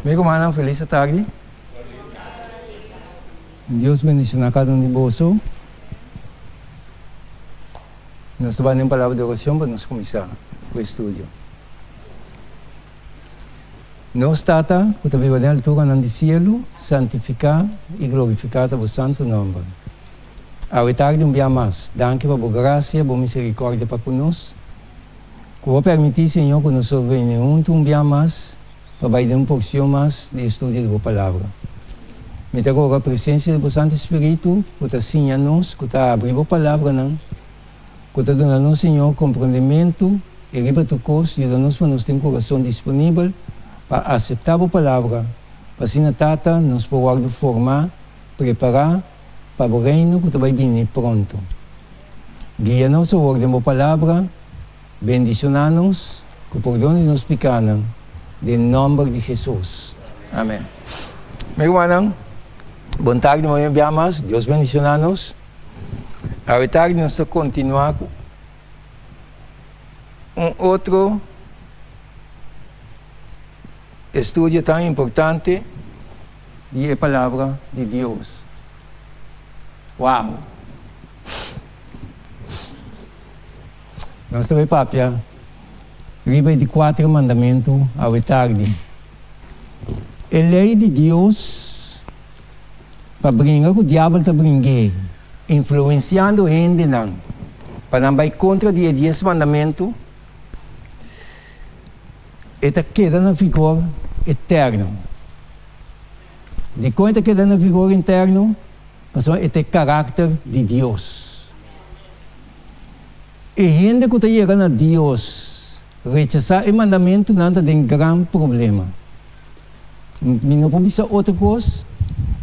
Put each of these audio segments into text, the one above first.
Mi rumannan felis atardi. Dios bendiciona cada un di boso. Nos ta banda un palabra di oracion pa nos cuminsa cu e studio. Nos Tata cu ta biba den alturanan di cielo, santifica y glorifica ta bo santo nomber. Awe tardi un bia mas, danki pa bo gracia, bo misericordia pa cu nos. Ku bo permití, Señor, ku nos por reuní huntu un bia mas pa bai den un porcion mas di estudio di bo Palabra. Mi ta roga presencia di bo Santu Spiritu ku ta siña nos, ku ta abri bo palabranan, ku ta duna nos, Señor, komprondementu i riba tur kos yuda nos pa nos tin kurason disponibel pa aseptá bo Palabra, pa asina, Tata, nos por wòrdu formá, prepará pa bo Reino ku ta bai bini pronto. Guia nos awor den bo palabra, bendiciona nos cu pordon di nos picanan, den nomber di Jesus. Amen. Mi rumannan, bon tardi moe bia mas, Dios bendiciona nos. Awe tardi nos ta continua cu un otro estudio tan importante di e palabra di Dios. Wow! Nos ta bai papia riba e di kuater mandamentu awe tardi. E lei di Dios pa bringa ku diabel ta bring'é, influensiando hendenan pa nan bai kontra di e dies mandamentu, e ta keda na vigor eterno. Dikon e ta keda na vigor interno? Pasobra e ta e karakter di Dios. E hende ku ta yega na Dios rechasá e mandamentunan ta den gran problema. Mi no por bisa otro kos,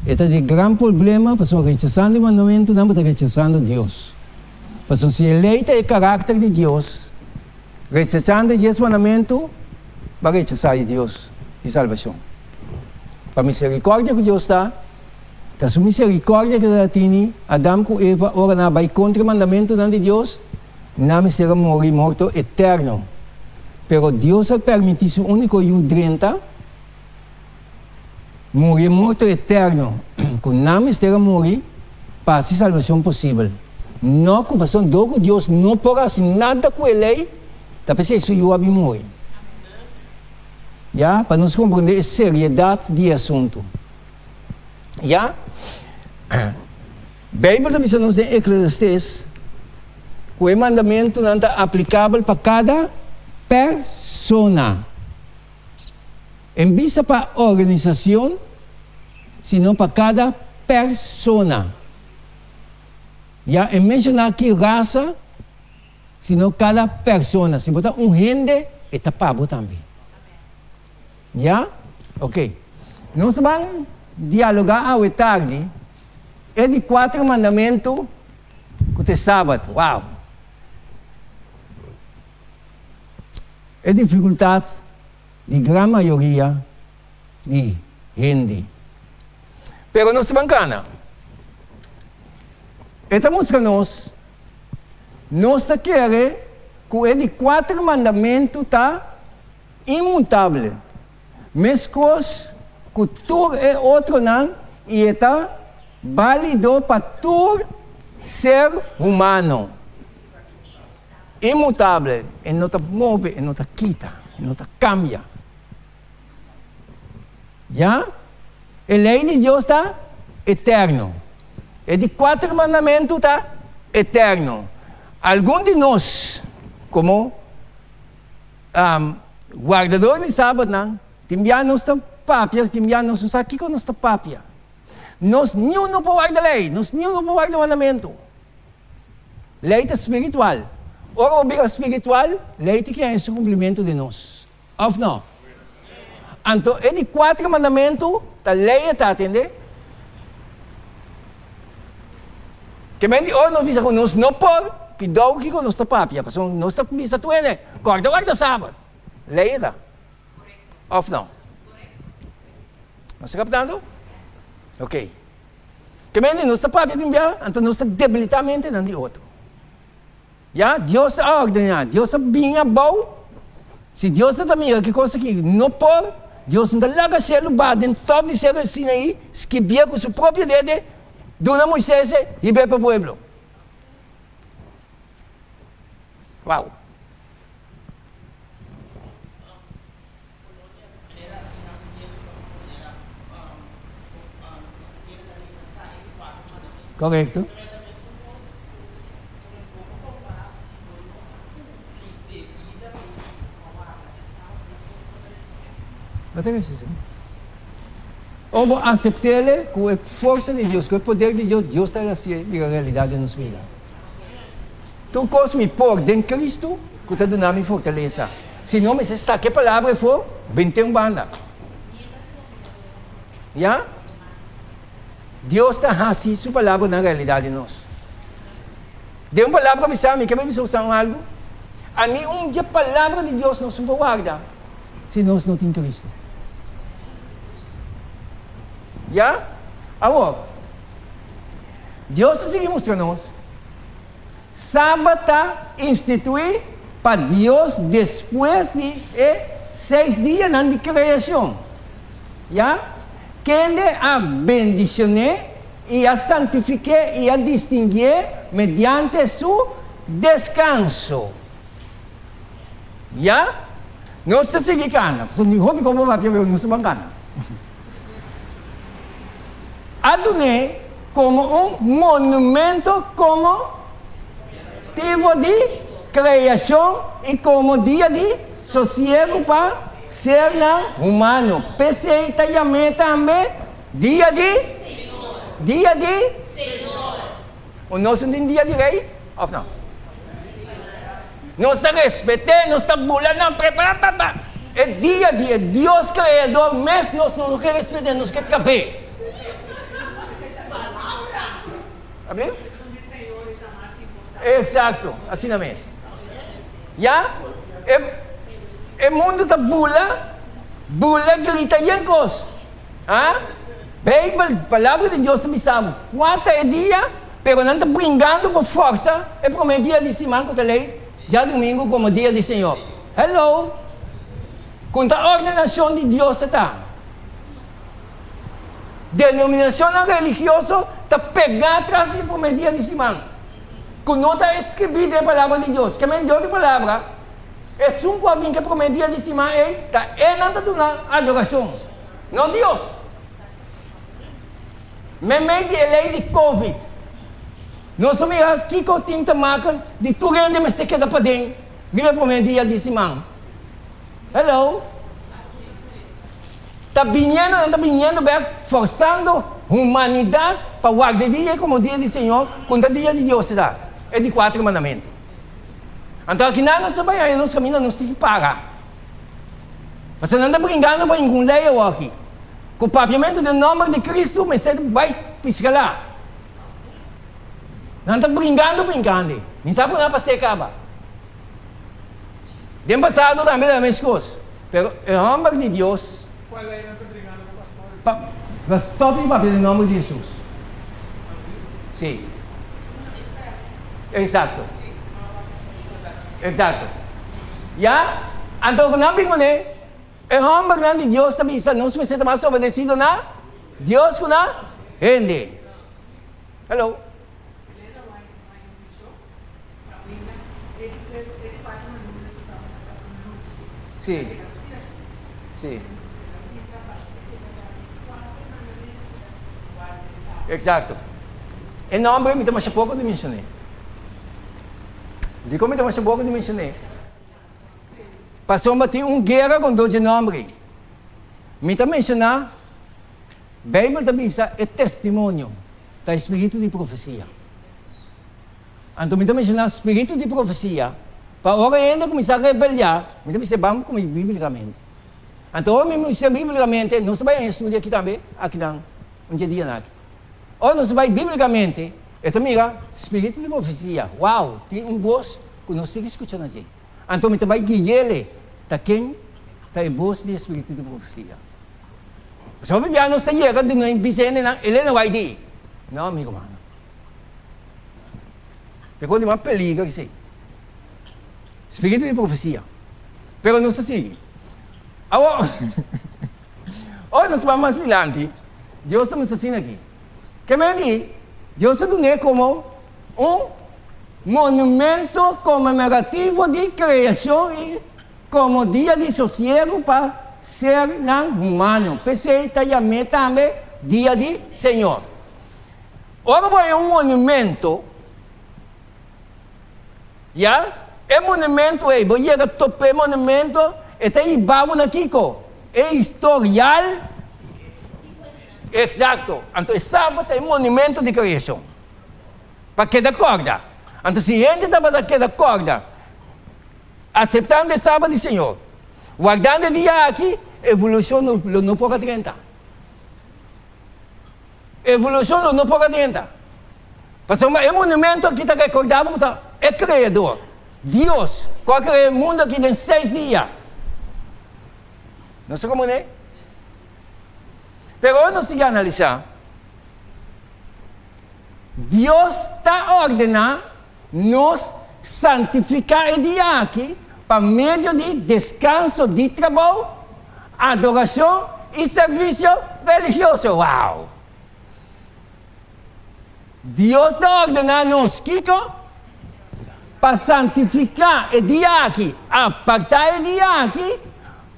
e ta den gran problema pasobra rechasando e mandamentunan bo ta rechasando Dios. Pasobra si e lei ta e karakter di Dios, rechasando e dies mandamentu, bo a rechasá e Dios di salbashon. Pa miserikòrdia ku Dios ta, ta su miserikòrdia ku ta tini Adam ku Eva ora nan a bai kontra e mandamentunan di Dios, nan mester a muri morto eterno. Pero Dios a permití su úniko Yu drenta muri e morto eterno ku nan mester a muri pa hasi salbashon posibel. No ku pasobra dor ku Dios no por hasi nada ku e lei, ta p'esei su Yu a bin muri. Ya, pa nos comprende e seriedad di e asunto. Ya, Bijbel ta bisa nos den Eclesiastes cu e mandamentonan ta aplicabel pa cada persona. En bisa pa organisacion, sino pa cada persona. Ya, e menciona ki rasa. Sino kada persona. Si bo ta un hende, e ta pa bo tambe. Ya? Ok. Nos ban dialogá awe tardi e di kuater mandamentu ku ta e Sabat. Wow! E difikultat di gran mayoria di hende. Pero nos ta ban kana. E ta mustra nos Nos ta kere ku e di kuater mandamentu ta inmutable, meskos ku tur e otronan i e ta bálido pa tur ser humano. Inmutable, e no ta move, e no ta kita, e no ta kambia. Ya, e lei di Dios ta eterno. E di kuater mandamentu ta eterno. Algun di nos, komo wardador di sabatnan, tin bia nos ta papia, tin bia nos no sa kiko nos ta papia. Nos niun no por warda lei, nos niun no por warda mandamentu. Lei ta spiritual. Ora bo bira spiritual, lei ta kria su kumplimentu den nos. Of no? Anto e di kuater mandamentu ta lei e ta atende? Ke men di ora nos bisa ku nos no por, kidou kiko nos ta papia, pasobra nos ta bisa tur hende, kòrda warda sabat. Lei e ta. Of no? Nos ta kaptando? Ok. Ke men di nos ta papia tin bia, anto nos ta debilitá mentenan di otro. Ya, Dios a ordená, Dios a bin abou. Si Dios ta ta mira ki kos aki no por, Dios no ta laga shelu baha den tòp di seru Sinaí, skibié ku su propio dede, duna Moisés e, hib'é pa pueblo. Wow! Korekto. Bo ta resisti. Ora bo asept'el ku e forsa di Dios, ku e poder di Dios, Dios ta hasié bira realidat den nos bida. Tur kos mi por den Kristu ku ta duna mi fortalesa. Si no mester saka e palabra afó, bent'é un banda. Ya? Dios ta hasi su palabranan realidat den nos. Den un palabra bisa mi ke bisa usa un algu? A ni un dje palabra di Dios nos no por warda si nos no tin Kristu. Ya? Awor, Dios ta sigui mustra nos, Sabat ta instituí pa Dios despues di e seis dianan di kreashon. Ya? Kende a bendicion'é i a santifik'é i a distinguié mediante su descanso. Ya? Nos ta sigui cana, pasobra ni hopi como papia pero nos ta ban cana. A dun'é como un monumento como tipo di creacion i como dia di sosiego pa sernan humano. P'esei ta yam'é tambe Dia di Señor. Dia di Señor. O nos no tin dia di rei of no? Nos ta respet'é, nos ta bula nan prepará pa pa e dia di e Dios Kreador mes nos no ke respet'é, nos ke trap'é. Eksakto, asina mes. Ya, e e mundu ta bula, bula grita yen kos. Ha? Beibel, Palabra di Dios ta bisa bo kua ta e dia, pero nan ta bringando pa forsa e promé dia di siman ku ta lei djadumingu komo dia di Señor. Hello! Kon ta ordenashon di Dios ta ta? Denominashonnan religioso ta pegá tras di e promé dia di siman, ku no ta eskribí den e Palabra di Dios. Ke men di otro palabra, esun ku a bin ku e promé dia di siman ei, ta e nan ta duna adorashon, no Dios. Meimei di e lei di Covid, nos a mira kiko tin ta maka di tur hende mester keda paden riba e promé dia di siman. Hello! Ta biniendo, nan ta biniendo bek forsando humanidad pa warda e dia como dia di Señor, cu ta dia di Dios ta, e di cuatro mandamento. Anto akinan nos ta bay haña nos caminda, nos tin ki para. Pasobra nan ta bringando pa ningun ley awoki, cu papiamento den nomber di Cristo mester bay piscala. Nan ta bringando brincando, mi sa cu nan a pas'e caba. Den pasado tambe ta meskos, pero e hòmber di Dios. Cual ley nan ta bringando cu pastor? Pa pa stop di papia den nomber di Jesus. Si. Exacto. Exacto. Ya, anto cu nan bin cune, e hòmbernan di Dios ta bisa nos mester ta mas obedecido na Dios cu na hende. Hello. Sí. Sí. Exacto. E nomber mi ta masha poco di mencioné. Dikon mi ta masha poco di mencioné? Pasobra tin un guera con dje nomber. Mi ta mencioná, Bijbel ta bisa e testimonio ta e spiritu di profecia. Anto mi ta menshoná spiritu di profesia pa ora hende kuminsá rebeliá, mi ta bisa ban ku mi bíblikamente. Anto ora mi bisa bíblikamente, nos ta bai haña estudio aki tambe, akinan, un dje dianan aki. Ora nos ta bai bíblikamente, e ta mira spiritu di profesia, wow, tin un bos ku nos tin ki skucha na dje. Anto mi ta bai gui'ele ta ken ta e bos di e spiritu di profesia. Pasobra hopi bia nos ta yega di nos bisa hendenan, el'e no bai di. No, mi rumannan. Te kon di mas peligro esei. Spiritu di profesia. Pero nos ta sigui. Awor. Ora nos bai mas dilanti, Dios ta muestra asina aki. Ke men di, Dios a dun'é komo un monumento konmemorativo di kreashon i komo dia di sosiegu pa sernan humano. P'esei ta yam'é tambe Dia di Señor. Ora bo haña un monumento, ya, e monumento ei, bo yega topa e monumento, e ta hiba bo na kiko? E historial. Eksakto. Anto e Sabat ta e monumento di kreashon. Pa keda kòrda. Anto si hende tabata keda kòrda, aseptando e Sabat di Señor, wardando e dia aki, evolushon lo no por a drenta. Evolushon lo no por a drenta. Pasobra e monumento aki ta rekordá bo ku ta e Kreador, Dios, ku a krea e mundu aki den seis dia. Nos ta komprendé? Pero ora nos sigui analisá, Dios ta ordená nos santifiká e dia aki pa medio di deskanso di trabou, adorashon i servisio religioso. Wow! Dios ta ordená nos kiko? Pa santifiká e dia aki, apartá e dia aki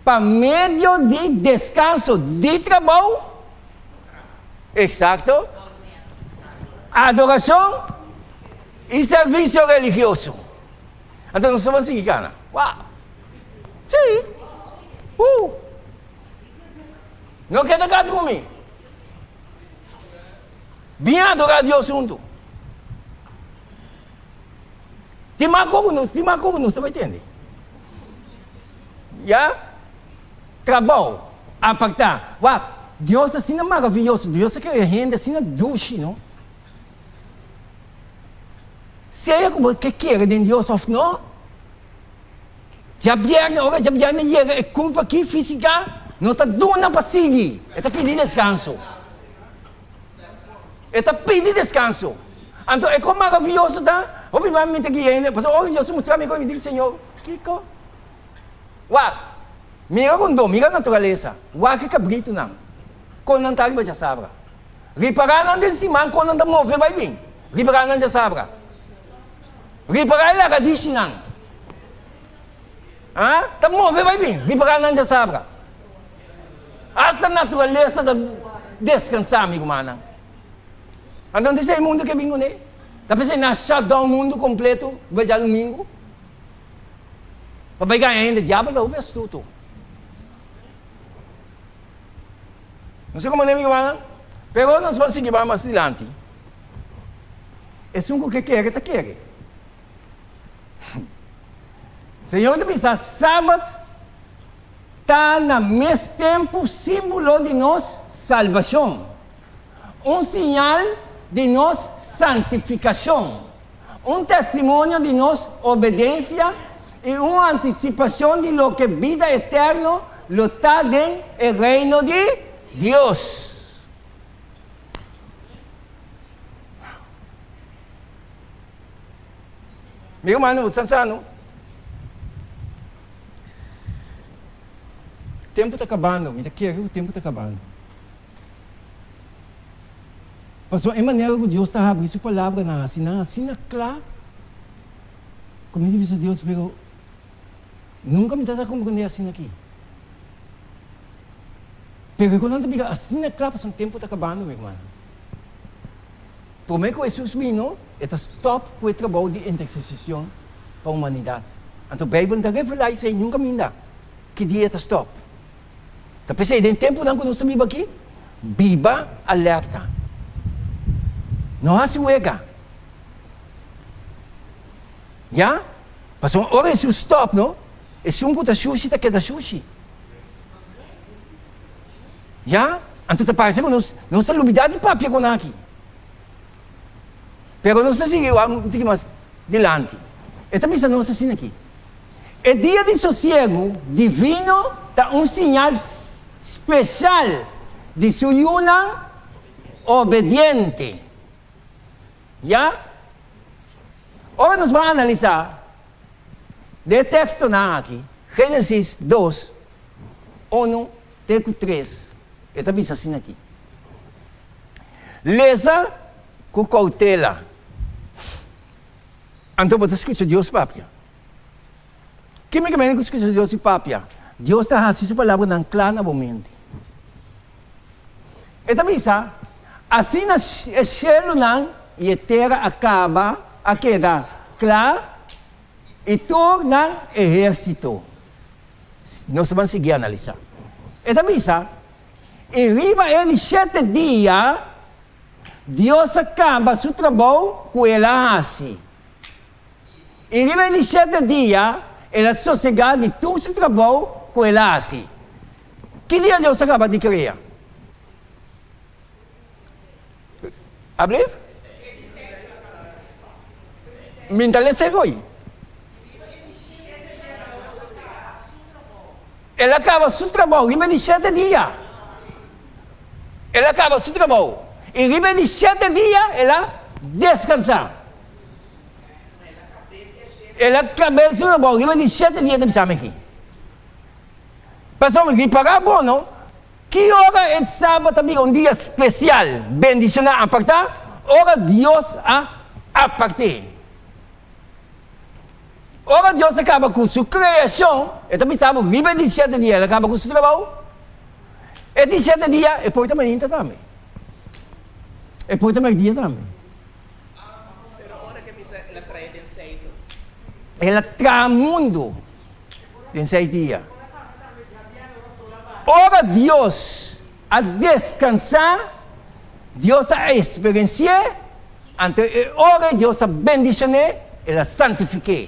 pa medio di deskanso di trabou, eksakto, adorashon i servisio religioso. Anto nos ta ban sigui kana. Wow! Sí! Uh! No keda katu ku mi. Bin adorá Dios huntu. Tin mas koku nos, tin mas koku nos ta bai tende. Ya? Trabou, apartá. Wak, Dios ta asina maraviyoso, Dios a krea hende asina dushi, no? Sea ku bo ke kere den Dios òf no, djabièrnè, ora djabièrnè yega e kurpa aki físika no ta duna pa sigui, e ta pidi deskanso. E ta pidi deskanso. Anto e kon maravioso ta, hopi biaha mi ta guia hende, pasobra ora Dios a mustra mi kon, mi di, Señor, kiko? Wak, mira rondó, mira naturalesa, wak e kabritunan, kon nan ta riba djasabra. Ripará nan den siman kon nan ta move bai bin. Ripará nan djasabra. Ripará e lagadishinan. Ah, ta move bai bin. Ripará nan djasabra. Asta naturalesa ta deskansá, mi rumannan. Anto no ta esei mundu ke bin kuné? Ta p'esei nan a shut down mundu kompleto riba djadumingu? Pa bai gaña hende, diabel ta hopi astuto. No sé komo mi rumannan, pero nos ban sigui bai mas dilanti. Esun ku ke kere ta kere. Señor ta bisa Sabat ta na mes tempu símbolo di nos salbashon, un siñal di nos santifikashon, un testimonio di nos obedensia i un antisipashon di loke bida eterno lo ta den e Reino di Dios. Mi rumannan, bo sta sano? Tempu ta kabando, mi ta kere ku tempu ta kabando. Pasobra e manera ku Dios ta habri su palabranan asina, asina kla, ku mi ta bisa Dios, pero nunka mi ta ta komprendé asina aki. Pero e ku nan ta bira asina kla pasobra tempu ta kabando, mi rumannan. Promé ku Hesus bino, e ta stòp ku e trabou di intersesishon pa humanidat. Anto Beibel no ta revelá esei niun kaminda ki dia e ta stòp. Ta p'esei den tempunan ku nos ta biba aki, biba alerta. No hasi wega. Ya? Pasobra ora Hesus stòp, no, esun ku ta shushi ta keda shushi. Ya? Anto ta parse ku nos nos ta lubidá di papia ku nan aki. Pero nos ta sigui wak un tiki mas dilanti. E ta bisa nos asina aki, E dia di sosiegu divino ta un siñal speshal di su yunan obediente. Ya? Ora nos ban analisá den e tekstonan aki, Génesis dos, unu te ku tres. E ta bisa asina aki. Lesa ku koutela. Anto bo ta skucha Dios papia. Kimikamente ku skucha Dios i papia? Dios ta hasi su palabranan kla na bo mente. E ta bisa, Asina e shelunan i e tera a kaba, a keda kla, i tur nan ehérsito. Nos ta ban sigui analisá. E ta bisa, I riba e di shete dia, Dios a kaba su trabou ku el a hasi. I riba e di shete dia, el a sosegá di tur su trabou ku el a hasi. Ki dia Dios a kaba di krea? Ablief? Mi ta lesa e hoy. El a kaba su trabou riba e di shete dia. El a kaba su trabou. I riba e di shete dia el a deskansá. El a kab'é su trabou riba e di shete dia ta bisa mi aki. Pasobra ripará bo no, ki ora e sabat ta bira un dia spesial, bendishoná, apartá? Ora Dios a apart'é. Ora Dios a kaba ku su kreashon, e ta bisa bo riba e di shete dia el a kaba ku su trabou. E di shete dia e por ta mainta tambe. E por ta merdia tambe. El a traha mundu den seis dia. Ora Dios a deskansá, Dios a eksperensi'é, anto e ora ei Dios a bendishon'é, el a santifik'é.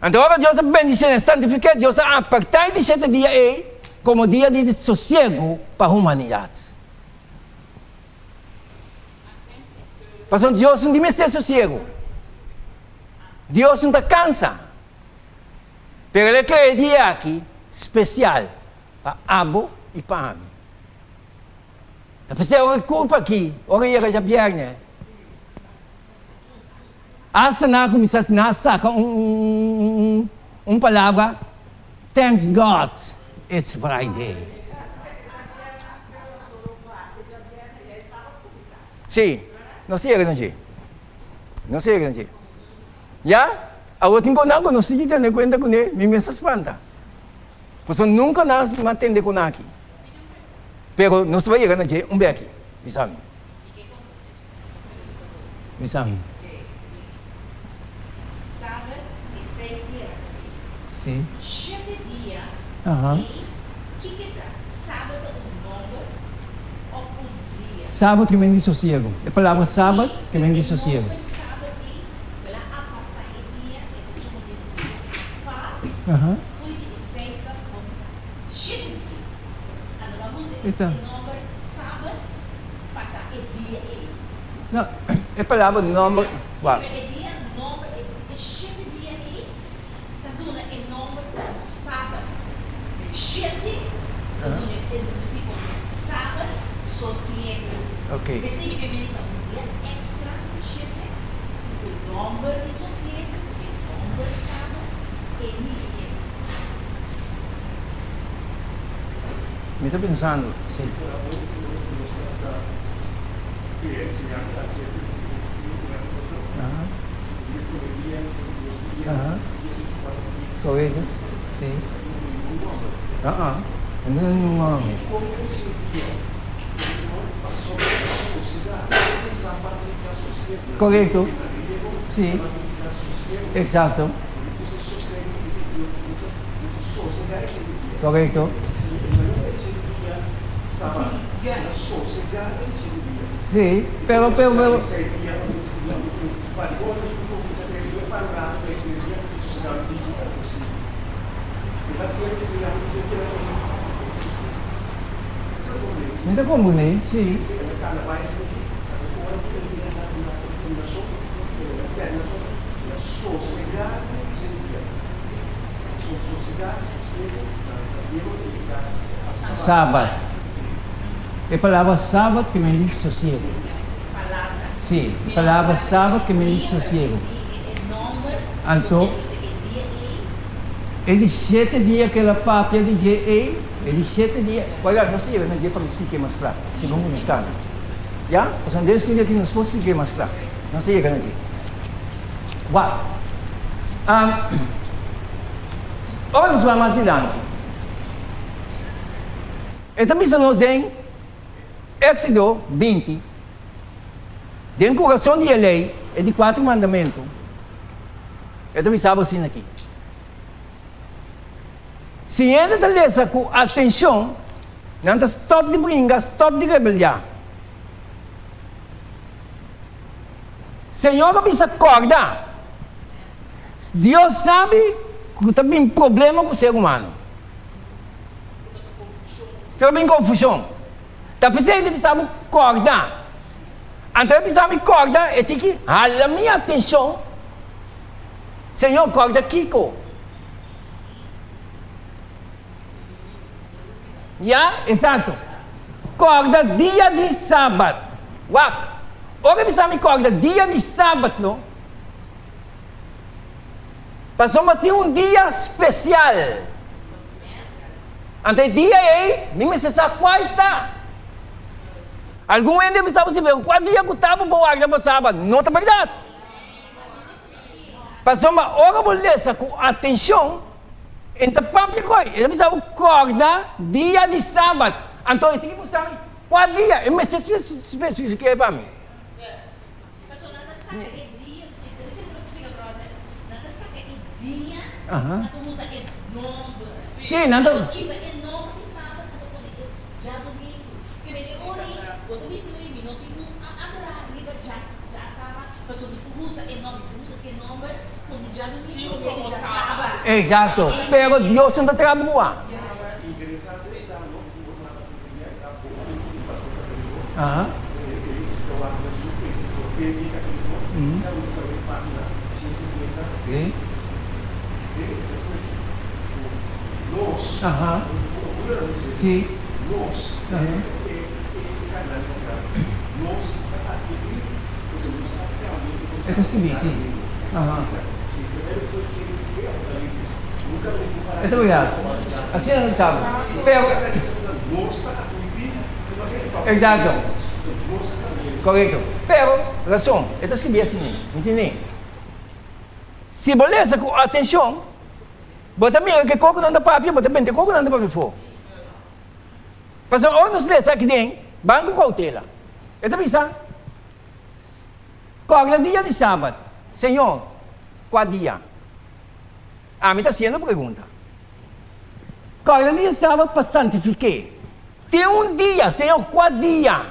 Anto ora Dios a bendishon'é, santifik'é, Dios a apartá e di shete dia ei komo dia di sosiegu pa humanidat. Pasobra Dios no tin mester sosiegu. Dios no ta kansa. Pero el a krea e dia aki spesial pa abo i pa ami. Ta p'esei ora e kurpa aki, ora yega djabièrnè, asta nan a kuminsá nan a saka un un palabra, Thanks God it's Friday. Sí, nos yega na dje. Nos yega na dje. Ya, awor tin konan ku nos tin ki tene kuenta kuné, mi mes a spanta. Pasobra nunka nan a tende ku nan aki. Pero nos ta bai yega na dje un beki, bisa mi. Bisa mi. Sí. Aha. Sabat ke men di sosiego. E palabra sabat ke men di sosiego. Aha. E ta. No, e palabra nomber, wak. Ok. Mi ta pensando, si. Aha. Koreto, si. Ah ah. E no ta ningun hòmber. Korekto, si. Eksakto. Korekto. Si, pero pero pero. Mi ta komprendé, si. Sabat. E palabra sabat ke men di sosiego. Sí, e palabra sabat ke men di sosiego. Anto, e di shete dia ke el a papia di dje ei. E di shete dia, wak, nos yega na dje pa mi splik'é mas kla, segun ku nos kana. Ya? Pasobra den e studio aki nos por splik'é mas kla. Nos a yega na dje. Wak, ora nos bai mas dilanti, e ta bisa nos den Éxodo 20, den kurason di e lei, e di kuater mandamentu, e ta bisa bo asina aki. Si hende ta lesa ku atenshon, nan ta stòp di bringa, stòp di rebeldiá. Señor a bisa kòrda. Dios sabi ku ta bin problema ku ser humano. Ta bin konfushon. Ta p'esei e bisa bo kòrda. Anto e bisa mi kòrda, e tin ki hala mi atenshon. Señor kòrda kiko? Ya, exacto. Kòrda dia di Sabat. Wak, ora bisa mi kòrda dia di Sabat no, pasobra tin un dia spesial. Anto e dia ei mi mester sa kual ta. Algun hende a bisa bo si, pero kua dia ku ta bo por warda pa Sabat? No ta bèrdat. Pasobra ora bo lesa ku atenshon, e ta papia ku e ta bisa bo kòrda dia di sabat. Anto e tin ki mustra mi kua dia, e mester spesifiká pa mi. Sí, nan ta. Pasobra mi por usa e nòmber, mi por usa ke nòmber pone djadumingu en bes di djasaba. Exacto, pero Dios no ta traha brua. Interesante e ta no ku bo mata ku Biblia e ta bo amigu di pastor katoliko e ta wak na su ensiklopedia katoliko ta usa ta wak pagina 150 e ta asina aki ku nos nos e kanal ta nos ta atmití. E ta skibi, si. Aha. E ta berdad. Asina nan bisa bo. Pero. Exacto. Correcto. Pero, razon, e ta skibi asina, mi tende. Si bo lesa ku atencion, bo ta mira ke koko nan ta papia, bo ta benta e koko nan ta papia afo. Pasobra ora nos lesa aki den, ban ku koutela. E ta bisa, Kòrda dia di sabat, Señor, kua dia? Ami ta hasiendo pregunta. Kòrda dia di sabat pa santifik'é. Tin un dia, Señor, kua dia?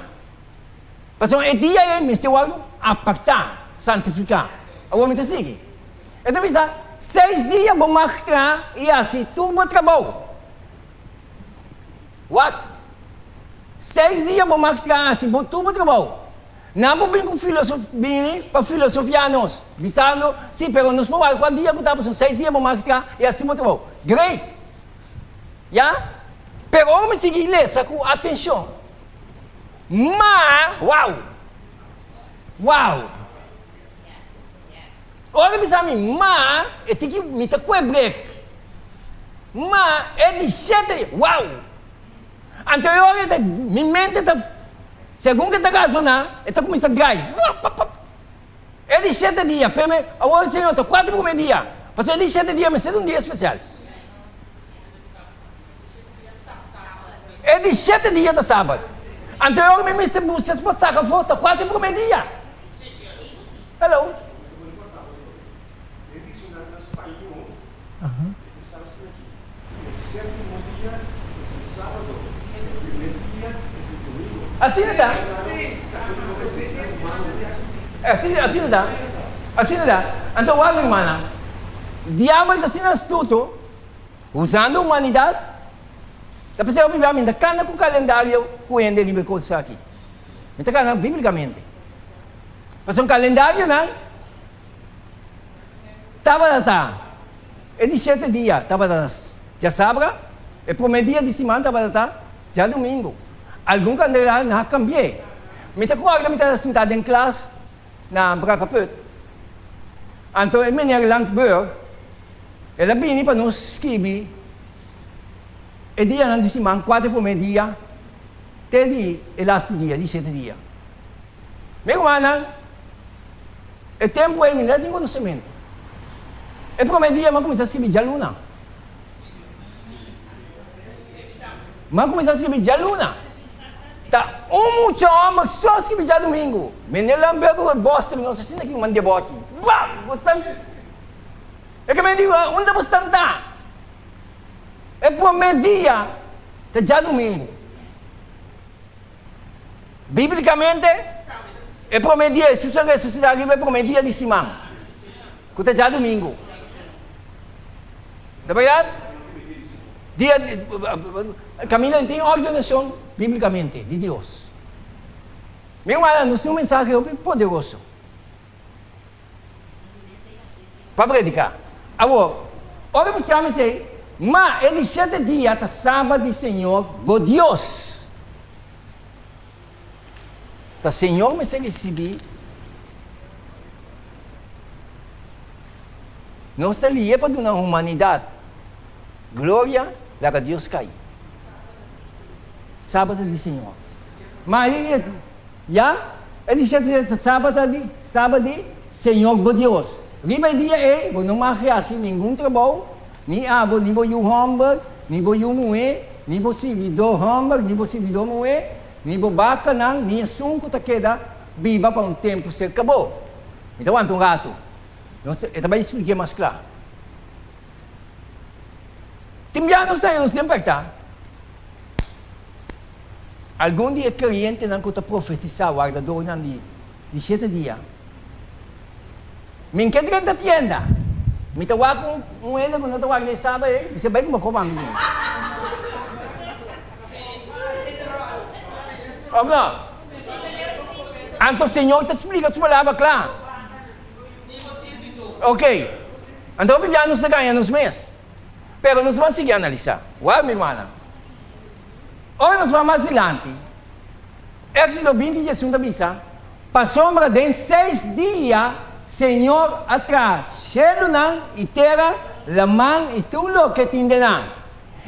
Pasobra e dia ei mester wòrdu apartá, santifiká. Awor mi ta sigui. E ta bisa, Seis dia bo mag traha i hasi tur bo trabou. Wak! Seis dia bo mag traha hasi bo tur bo trabou. Nan por bin ku filosof bini pa filosofiá nos, bisando, Si, pero nos por wak kua dia ku ta pasobra seis dia bo mag traha i hasi bo trabou. Great! Ya? Pero ora mi sigui lesa ku atenshon, ma, wow! Wow! Ora bisa mi ma, e tin ki mi ta kue brek. Ma e di shete dia, wow! Anto e ora e ta, mi mente ta, segun ke ta razoná, e ta kuminsá drai, wap pap pap. E di shete dia, p'e awor Señor ta kuater promé dia, pasobra e di shete dia mester ta un dia spesial. E di shete dia ta sabat. Anto e ora mi mester buska es por saka afó, ta kuater promé dia. Hello. Asina ta. Asina, asina ta. Asina ta. Anto wak mi hermana, diabel ta asina astuto, usando humanidad, ta p'esei hopi bia mi ta kana ku kalendario ku hende riba e kos aki. Mi ta kana biblikamente. Pasobra kalendarionan tabata ta e di shete dia tabata djasabra, e promé dia di siman tabata ta djadumingu. Algun kalendario nan a kambi'é. Mi ta kòrda mi tabata sintá den klas na Brakkaput. Anto e meneer Landburg el a bini pa nos skibi. E dianan di siman, kua ta e promé dia te di e lastu dia, di shete dia. Mi rumannan, e tempu ei mi no tin konosementu. E promé dia mi a kuminsá skirbi djaluna. Mi a kuminsá skirbi djaluna. Ta un mucha hòmber so a skirbi djadumingu. Meneer Lamberg ku e bòster mi nos asina ki un debòchi. Bam! Bo stan. E ke mi di, Unda bo stan ta? E promé dia ta djadumingu. Bíblikamente, e promé dia Hesus a resusitá riba e promé dia di siman, ku ta djadumingu. Ta bèrdat? Dia kaminda tin ordenashon bíblikamente di Dios. Mi rumannan, nos tin un mensahe hopi poderoso. Pa prediká. Awor, ora bo siami esei, ma e di shete dia ta Sabat di Señor bo Dios. Ta Señor mester risibí. Nos ta lié pa duna humanidat gloria, laga Dios kai. Sabat di Señor. Ma e Ya, e di shete dia ta Sabat di Sabat di Señor bo Dios. Riba e dia ei bo no mag hasi ningun trabou, ni abo, ni bo yu hòmber, ni bo yu muhé, ni bo sirbidó hòmber, ni bo sirbidó muhé, ni bo bakanan, ni esun ku ta keda biba pa un tempu serka bo. Mi ta wanta un ratu. Nos, e ta bai splik'é mas kla. Tin bia nos ta nos den pèrtá. Algun di e kreyentenan ku ta profetisá wardadornan di di shete dia. Mi ke drenta tienda. Mi ta wak un un hende ku no ta warda e saba ei, mi sa bai kuma koba mi. Òf no? Anto Señor ta splika su palabra kla. Ok. Anto hopi bia nos ta gaña nos mes. Pero nos ban sigui analisá. Wak mi rumannan. Ora nos bai mas dilanti, Éxodo 20 diesun ta bisa, Pasobra den seis dia Señor a traha shelunan i tera, laman i tur loke tin den nan,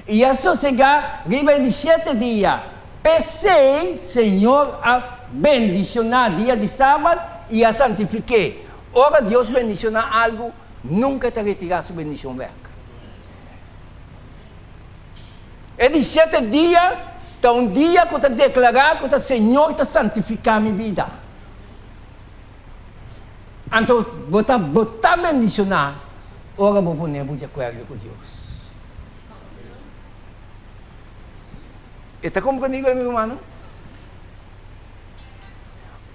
i a sosegá riba e di shete dia. P'esei Señor a bendishoná dia di sabat i a santifik'é. Ora Dios bendishoná algu, nunka e ta retirá su bendishon bèk. E di shete dia ta un dia ku ta deklará ku ta Señor ta santifiká mi bida. Anto bo ta bo ta bendishoná ora bo pone bo di akuerdo ku Dios. E ta komprendibel, mi rumannan?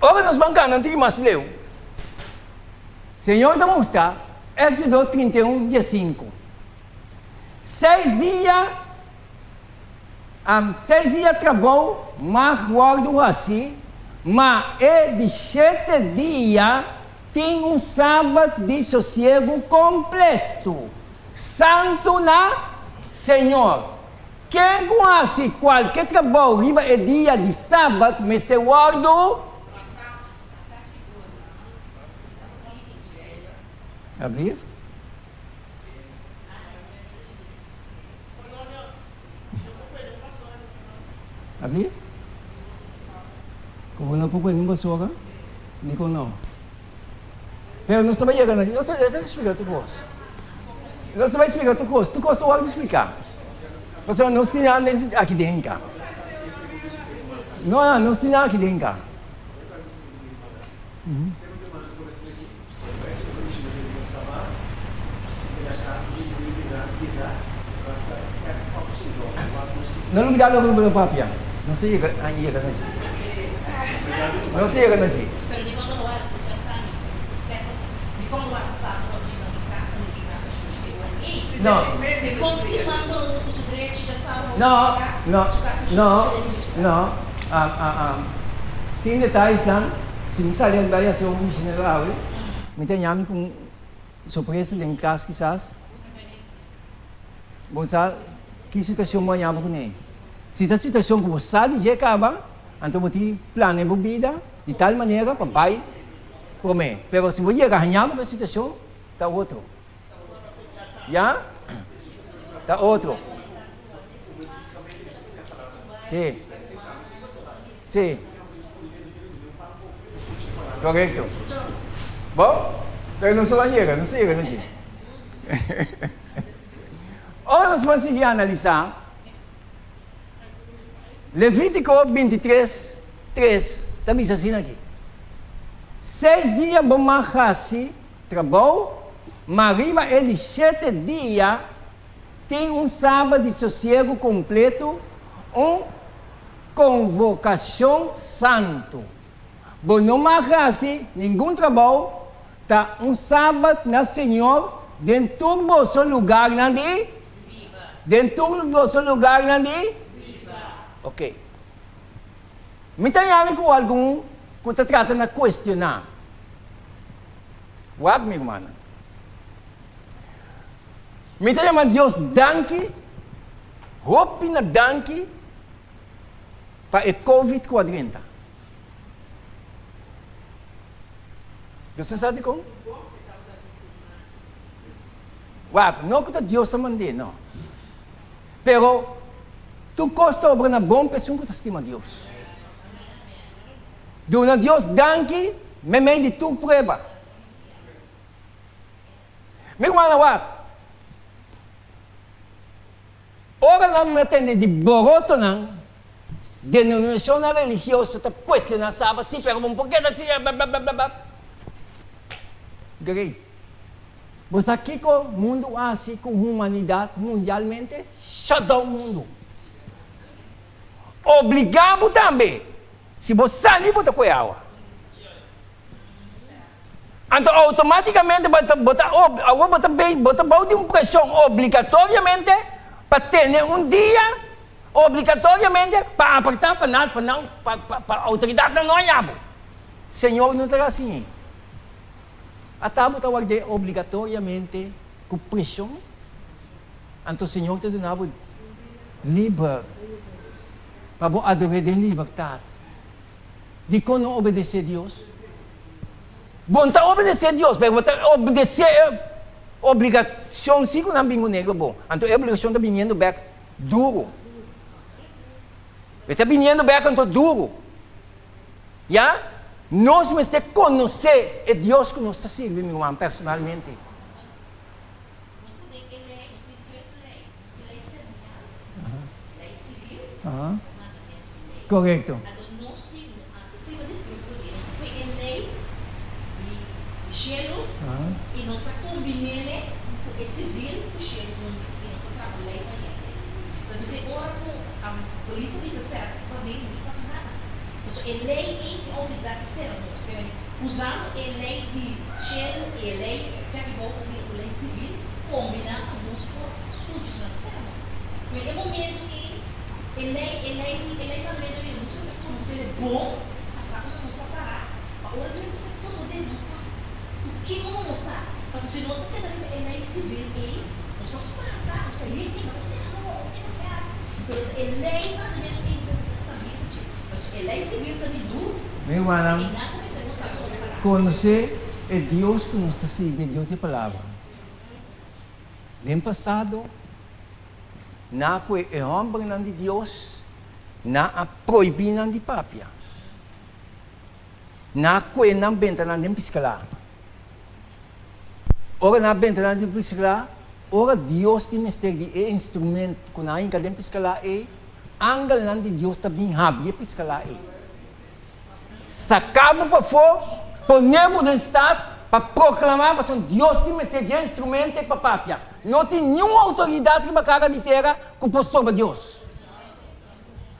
Ora nos ban kana un tiki mas leu, Señor ta mustra Éxodo 31, 15. Seis dia, seis dia trabou mag wòrdu hasi, ma e di shete dia tin un sabat di sosiegu kompletu, santu na Señor. Ken ku hasi kualke trabou riba e dia di sabat mester wòrdu. Ablief? Ablief? Ku bo no por pone un basora? Dikon no? Pero nos ta bai yega na nos ta bai splika tur kos. Nos ta bai splika tur kos. Tur kos ta wòrdu spliká. Pasobra nos tin nan aki den ka. No, no, nos tin nan aki den ka. No lubida loke bo ta papia. Nos ta yega a yega na dje. Nos ta yega na dje. No. No, no, no, no. Tin detayesnan. Si mi sali bai hasi un misionero awe, mi ta ñami ku un sorpresa den mi kas kisas. Bo sa ki situashon bo a ñama kuné. Si ta situashon ku bo sa di dje kaba, anto bo tin plania bo bida di tal manera pa bai promé. Pero si bo yega haña bo ku e situashon, ta otro. Ya? Ta otro. Sí. Sí. Korekto. Bon, pero nos a yega, nos a yega na dje. Ora nos ban sigui analisá Levítiko 23, 3 ta bisa asina aki, Seis dia bo mag hasi trabou, ma riba e di shete dia tin un sabat di sosiegu kompletu, un konvokashon santu. Bo no mag hasi ningun trabou, ta un sabat na Señor den tur boso lugarnan di biba. Den tur boso lugarnan di biba. Ok. Mi ta yami ku algun ku ta trata na kuestioná. Wak, mi rumannan. Mi ta yama Dios danki, hopi na danki pa e covid ku a drenta. Dios sa dikon? Wak, no ku ta Dios a mand'é, no. Pero tur kos ta obra na bon pa esun ku ta stima Dios. Duna Dios danki meimei di tur prueba. Mi rumannan, wak, Ora nan a tende di borotonan, denominacionnan religioso ta cuestiona Saba, si, pero bo no por keda asina, blablabla. Great. Bo sa kico mundu a haci cu humanidad mundialmente? Shut down mundu. Obliga bo tambe. Si bo sali bo ta coe awa. Anto automaticamente bo ta bo ta awor bo ta bay bo ta bou di un presion obligatoriamente pa tene un dia obligatoriamente pa aparta pa nan pa nan pa pa pa autoridadnan no haña bo. Señor no ta haci. Ata bo ta ward'é obligatoriamente cu presion anto Señor ta duna bo liber pa bo ador'é den libertad. Dikon no obedesé Dios? Bo no ta obedesé Dios, pero bo ta obedesé e obligashon sí ku nan bin kuné riba bo. Anto e obligashon ta biniendo bèk duru. E ta biniendo bèk anto duru. Ya? Nos mester konosé e Dios ku nos ta sirbi, mi ruman, personalmente. Nos ta den e lei, nos tin tres lei. Nos tin lei seremonial, lei sivil, mandamentu di lei. Korekto. Anto nos tin, esei bo deskribí por di, nos ta pone e lei di shelu i nos ta kombin'é ku e sivil ku shelu huntu i nos ta traha un lei pa hende. Ta bisa e ora ku polis a bisa sera ku paden no pasa nada. Pasobra e lei ei tin outoridat di sera nos. Usando e lei di shelu i e lei djaki bou ta bira un lei sivil kombiná ku nos por skucha esnan ta sera nos. Pero e momento ei e lei e lei di e lei mandamentu di Dios nos mester konosé bon pa sa unda nos ta pará pa ora ku nos ta sosodé nos sa ku kin unda nos ta. Pasobra si nos ta keda riba e lei sivil ei nos ta spanta nos ta hende no ta sera nos ke nos ke hasi pero e lei mandamentu ei mester ta stabil ku dje pasobra e lei sivil ta di duru. Mi rumannan, konosé e Dios ku nos ta sirbi, e Dios di e Palabra. Den pasado, na ku e hòmbernan di Dios, nan a prohibí nan di papia. Nan a kue nan benta nan den piskalá. Ora nan a benta nan den piskalá, ora Dios tin mester di e instrument ku nan a hinka den piskalá ei, angelnan di Dios ta bin habri e piskalá ei. Saka bo pafó, pone bo den stat pa proklamá pasobra Dios tin mester dje instrumento ei pa papia. No tin niun outoridat riba kara di tera ku por stroba Dios.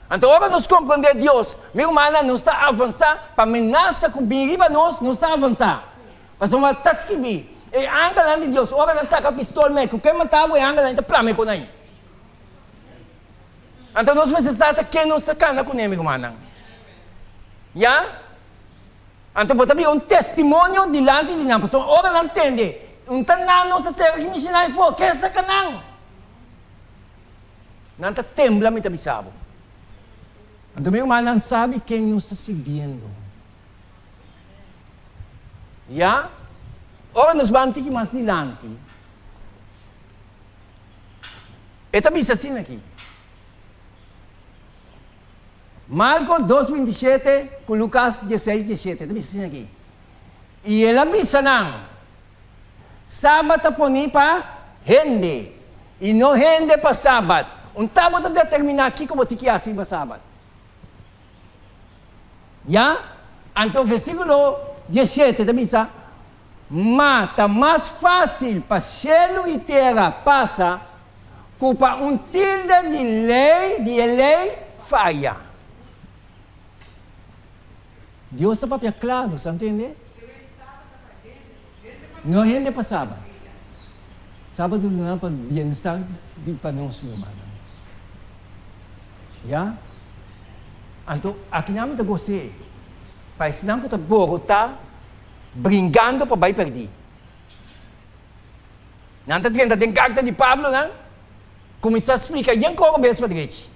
Anto ora nos komprondé Dios, mi rumannan, nos ta avansá pa menasa ku bin riba nos, nos ta avansá. Pasobra ta skibí, E angelnan di Dios, ora nan saka pistol mei ku ke mata bo, e angelnan ta plama e konai. Anto nos mester sa ta ken nos ta kana kuné, mi rumannan. Ya? Anto bo ta bira un testimonio dilanti di nan, pasobra ora nan tende un ta nan nos a sera ki mishiná afó, ken saka nan? Nan ta tembla, mi ta bisa bo. Anto mi rumannan sabi ken nos ta sirbiendo. Ya? Ora nos ban tiki mas dilanti, E ta bisa asina aki. Marko dos bintishete ku Lukas dieseis diesshete ta bisa asina aki, I el a bisa nan, Sabat ta poní pa hende, i no hende pa sabat. Un ta bo ta determiná kiko bo tin ki hasi riba sabat. Ya? Anto versíkulo diesshete ta bisa, Ma ta mas fásil pa shelu i tera pasa ku pa un tilde di lei di e lei faya. Dios ta papia klaru, sa ntende? No hende pa sabat. Sabat ta duna pa bienestar di pa nos, mi rumannan. Ya? Anto akinan mi ta gos'é pa esnan ku ta borotá bringando pa bai pèrdí. Nan ta drenta den karta di Pablo nan kuminsá splika yen koro bes pa drechi.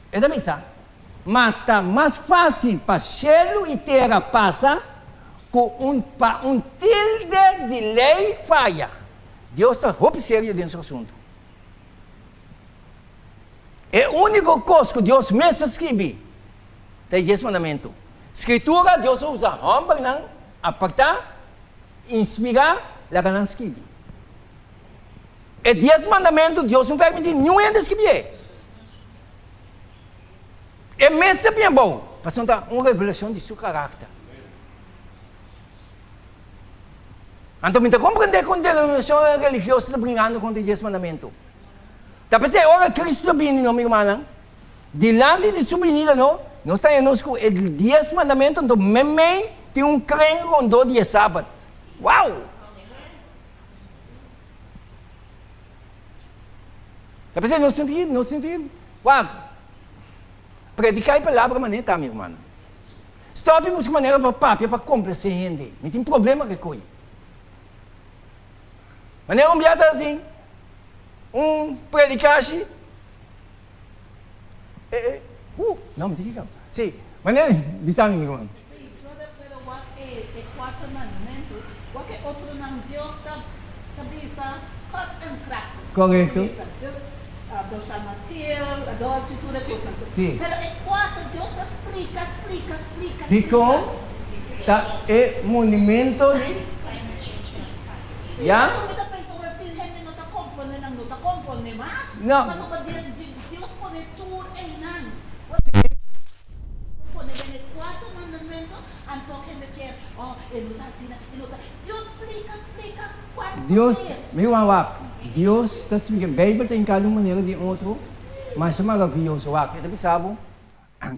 E ta bisa, Ma ta mas fásil pa shelu i tera pasa ku un pa un tilde di lei faya. Dios ta hopi serio den su asuntu. E úniko kos ku Dios mes a skibi ta e Dies Mandamentu. Skritura Dios a usa hòmbernan apartá, inspirá, laga nan skibi. E Dies Mandamentu Dios no permití niun hende skibié. E mes a bien bou, pasobra ta un revelashon di su karakter. Anto mi ta komprendé kon denominashonnan religioso ta bringando kontra e Dies Mandamentu. Ta p'esei ora Cristo ta bini no, mi rumannan, dilanti di su binida no, nos ta haña nos ku e Dies Mandamentu, anto meimei tin un kren rondó di e Sabat. Wow! Ta p'esei nos sinti, nos sinti, wak, prediká e palabra manera ta, mi rumannan. Stòp di buska manera pa papia pa komplasé hende. Mi tin problema ku e koi. Manera un bia ta tin un predikashi, e, e, no, mi tin ki kaba. Si, manera, bisa mi, mi ruman. Si, pero, pero wak e, e kuater mandamentu, wak e otronan Dios ta, ta bisa kort en krachtig. Korekto. Bisa, Dios, thou shalt not kill, adultery, tur e kosnan. Si. Pero e kuater Dios ta splika, splika, splika, splika. Dikon ta e monumento di. Si, Ya? anto mi ta pensa ora si hende no ta komprondé nan no ta komprondé mas. No. Pasobra Dios, Dios pone tur einan. Pone den e kuater mandamento, anto hende kier, oh, e no ta asina, e no ta. Dios splika, splika kuantu Dios, bes. mi ruman wak, Dios ta splika, Beibel ta hinká di un manera di otro masha maravioso. Wak, e ta bisa bo,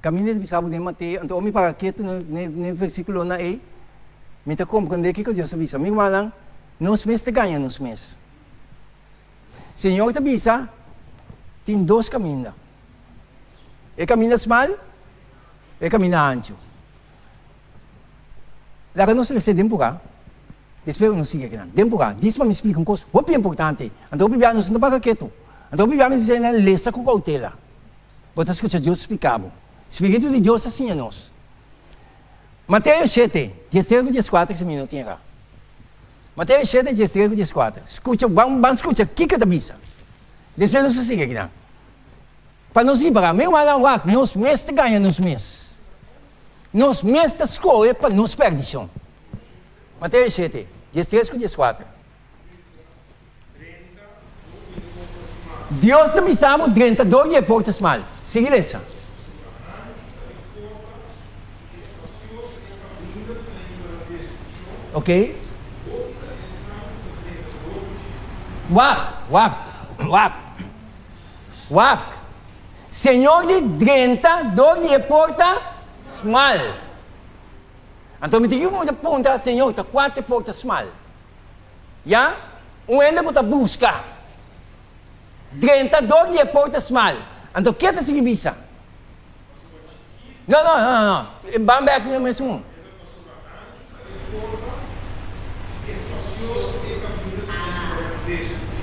kaminda e ta bisa bo den Mateo, anto ora mi para ketu na e versikulonan ei, mi ta komprendé kiko Dios ta bisa. Mi rumannan, nos mes ta gaña nos mes. Señor ta bisa, tin dos kaminda. E kaminda smal, e kaminda anchu. Laga nos lesa den purá, despues nos sigui akinan. Den purá, dis pa mi splika un kos hopi importante. Anto hopi bia nos no ta paga ketu. Anto hopi bia mi ta bisa lesa ku koutela. Bo ta skucha Dios splika bo. Spiritu di Dios ta siña nos. Mateo shete, diestres ku dieskuater si mi no tin erá. Mateo shete, diestres ku dieskuater. Skucha, ban ban skucha kiko e ta bisa. Despues nos ta sigui akinan. Pa nos ripará, mi rumannan, wak, nos mes ta gaña nos mes. Nos mes ta skohe pa nos perdishon. Mateo shete, diestres ku dieskuater. Dios ta bisa bo drenta dor di e porta smal. Sigui lesa. Ok. Wak, wak, wak, wak. Señor di drenta dor di e porta smal. Anto mi tin ki cuminsa puntra, Señor, ta cua ta e porta smal? Ya, un hende ku ta buska drenta dor di e porta smal. Anto ke ta sigui bisa? No, no, no, no, ban bek na mes un.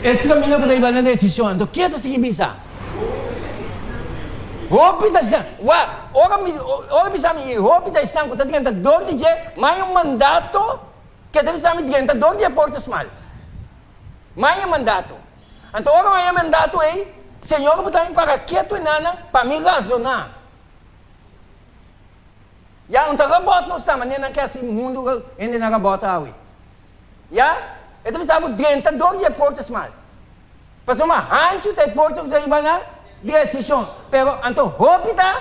Es kaminda ku ta hiba na desishon. Anto ke ta sigui bisa? Hopi ta esnan, wak, ora mi, ora bisa mi, hopi ta esnan ku ta drenta dor di dje, ma hay un mandato. Ke ta bisa mi drenta dor di e porta smal. Maya mandato. Anto ora maya mandato ei, Señor bo ta mi para ketu e nannan pa mi razoná. Ya, un ta rabòt nos ta manera nan ke hasi mundu hendenan rabòt awe. Ya, e ta bisa bo drenta dor di e porta smal. Pasobra hanchu ta e porta ku ta riba nan direkshon, pero anto hopi ta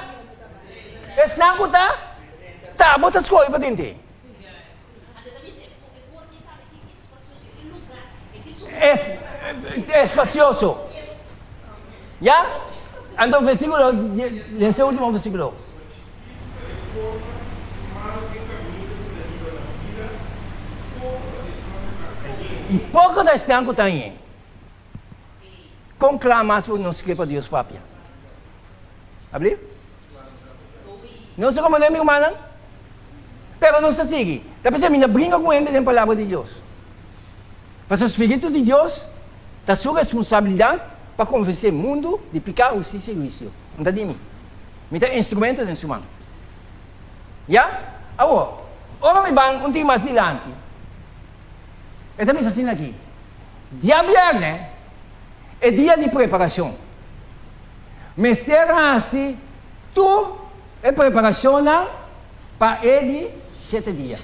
esnan ku ta ta bo ta skohe pa drent'é. Espacioso. Ya? Anto versículo, lesa e último versículo. I poko ta esnan ku ta hañ'é. Kon kla mas por nos ke pa Dios papia? Ablief? Nos ta komprendé, mi rumannan? Pero nos ta sigui. Ta p'esei mi ta bringa ku hende den Palabra di Dios. Pasobra Spiritu di Dios ta su responsabilidat pa konvensé mundu di piká, hustisia i huisio. N ta di mi. Mi ta instrumento den su man. Ya? Awor, ora mi ban un tiki mas dilanti, e ta bisa asina aki, Diabièrnè, e dia di preparashon, mester hasi tur e preparashonnan pa e di shete dia.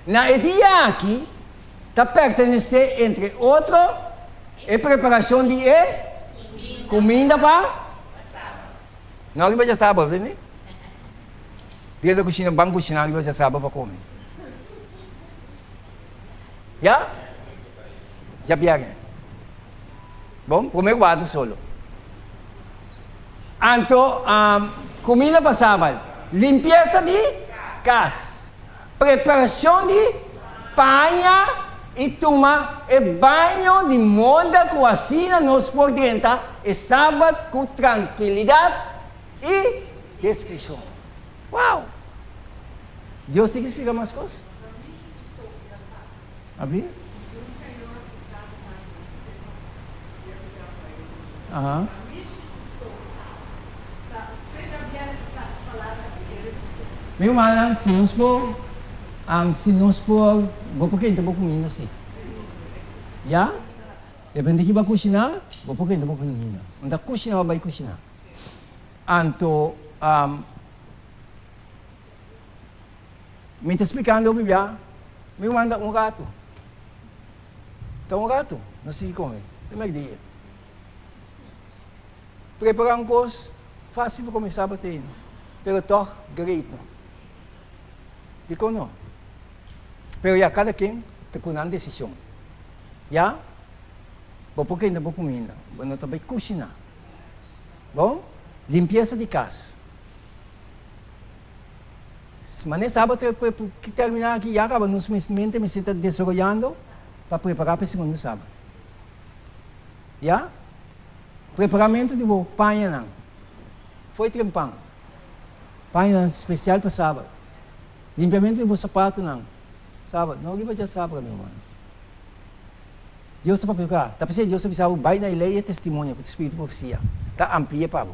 Na e dia aki ta pertenesé entre otro e preparashon di e kuminda pa No riba djasabra, bini? Dia ta kushina, ban kushina riba djasabra pa kome. Ya? Djabièrnè. Bon, promé warda solo. Anto, kuminda pa sabat, limpiesa di kas. Preparashon di paña i tuma e baño di moda ku asina nos por drenta e Sabat ku trankilidat i diskreshon. Wow! Dios tin ki splika mas kos? Abi? Aha. Mi rumannan, si nos por, si nos por, bo por kenta bo kuminda si. Ya? Depende ki bo a kushiná, bo por kenta bo kuminda. Un ta kushiná bo bai kushiná. Anto, Mi ta splikando Biblia, mi wanta un ratu. Ta un ratu, no sigui kome, te merdia. Prepara un kos fásil pa kome sabat ei, pero tòg great no. Dikon no? Pero ya kada ken ta ku nan desishon. Ya, bo por kenta bo kuminda, bo no ta bai kushiná. Bon, limpiesa di kas. Manera sabat ki termina aki ya kaba nos mente mester ta desaroyando pa prepara pa e segundo sabat. Ya? Preparamento di bo pañanan. Fo'i trempan. Pañanan spesial pa sabat. Limpiamento di bo sapatonan. Sabat. No riba dja sabra mi hermano. Dios ta papia ku Ta p'esei Dios ta bisa bo bai na e lei e testimonio ku ta spiritu profesia ta amplia pa bo.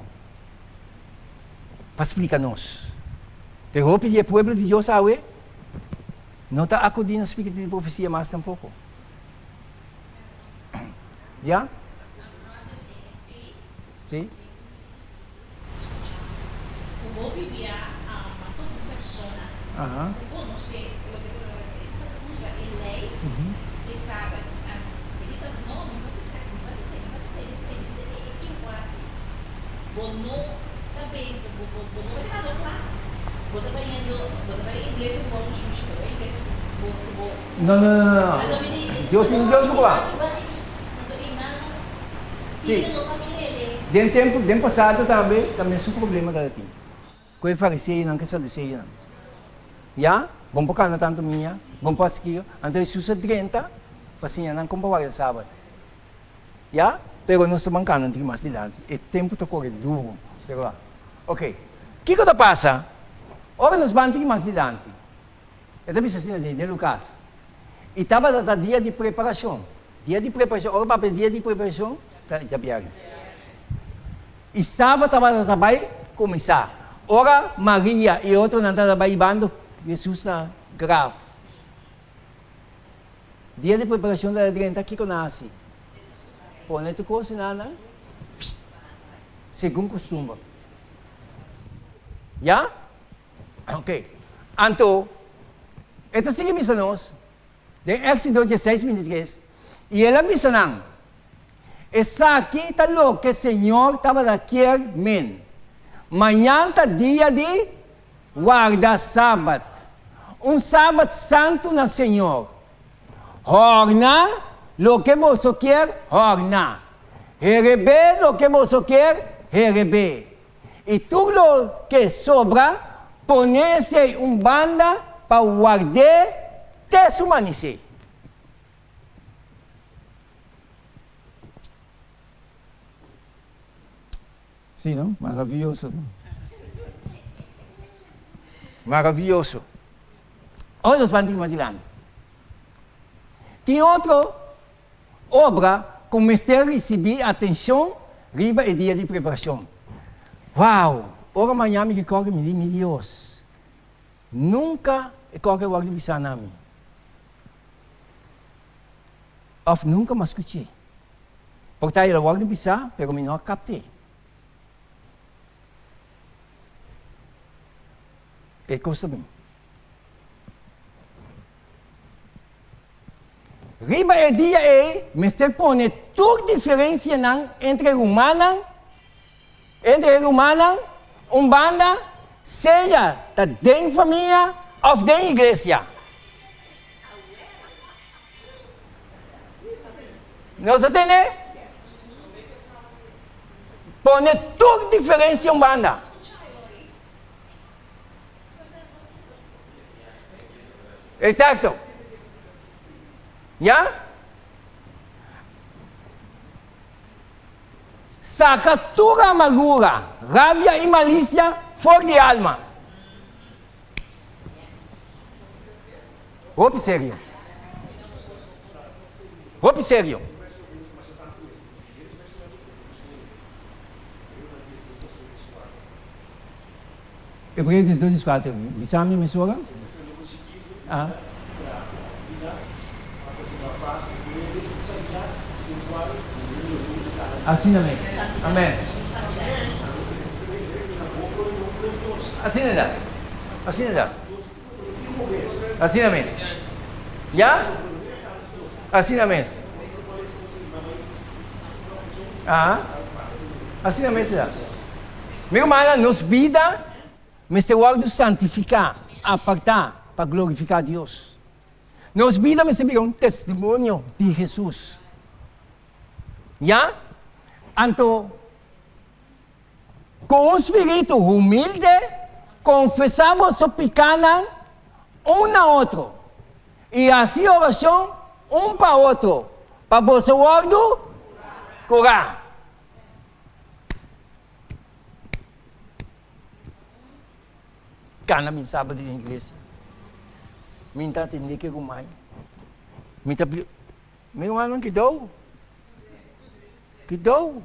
Pa splika nos. Pero hopi di e pueblo di Dios awe no ta akudí na spiritu di profesia mas tampoko. Ya? Sí? Aha. Bo no ta bezig, bo bo bo no ta keda kla. Bo ta bayendo, bo ta bai iglesia ku bo mushushi, bo ta bai iglesia ku bo ku bo. No, no, no, no, no. Dios sin Dios bo kua. Anto i nan Sí. tin no ta mir'é. Den tempu, den pasado tambe ta mesun problema tabatin ku e fariseonan ku e saduseonan. Ya, bon por kana tantu mia, bon por hasi kiko. Anto Hesus a drenta pa siña nan kon pa warda sabat. Ya, pero nos ta bancando un tiki mas dilanti. E tempo ta core duro, pero a. Ok, kico ta pasa ora nos ban tiki mas dilanti? E ta bisa asina den den Lucas, I tabata ta dia di preparacion. Dia di preparacion, ora papia dia di preparacion, ta djabièrnè. I sabat tabata ta bai cuminsa. Ora Maria i otronan tabata bai hibando Jesus na graf. Dia di preparashon ta drenta kiko nan hasi? Pone tur kos na nan. segun kustumber. Ya? Ok. Anto, e ta sigui bisa nos, den Éxodo dieseis bintitres, I el a bisa nan, Esaki ta loke Señor tabata kier men, Mañan ta dia di warda sabat, un sabat santu na Señor. Hòrna loke boso kier hòrna, herebé loke boso kier herebé, i tur loke sobra, pone esei un banda pa ward'é te su manisé. Sí, no? Maravioso, no? Maravioso. Ora nos ban tin mas dilanti. Tin otro obra ku mester risibí atenshon riba e dia di preparashon. Wow! Ora maña mi ke kòrda mi di, Mi Dios, nunka e kòrda a wòrdu bisá na mi. Òf nunka mi a skuch'é. Por ta el a wòrdu bisá, pero mi no a kapt'é. E kos ta bin. Riba e dia ei mester pone tur diferensianan entre rumannan, entre e rumannan un banda, sea ta den famia òf den iglesia. Nos a tende? Pone tur diferensia un banda. Exacto. Ya? Saca tur amargura, rabia y malicia for di alma. Hopi serio. Hopi serio. Hebreo 12, 4. Bisa mi mesora. Ah. Asina mes. Amen. Asina da. Asina da. Asina mes. Ya? Asina mes. Ah. Asina mes da. Mi rumannan, nos bida mester wòrdu santifiká, apartá pa glorifiká Dios. Nos bida mester bira un testimonio di Hesus. Ya? Anto, ku un spiritu humilde, konfesá boso pikánan un na otro, i hasi orashon un pa otro, pa boso wòrdu kurá. Kana bin sabado den iglesia. Mi ta atendé ke ruman. Mi ta Mi rumannan kidou. Kidou.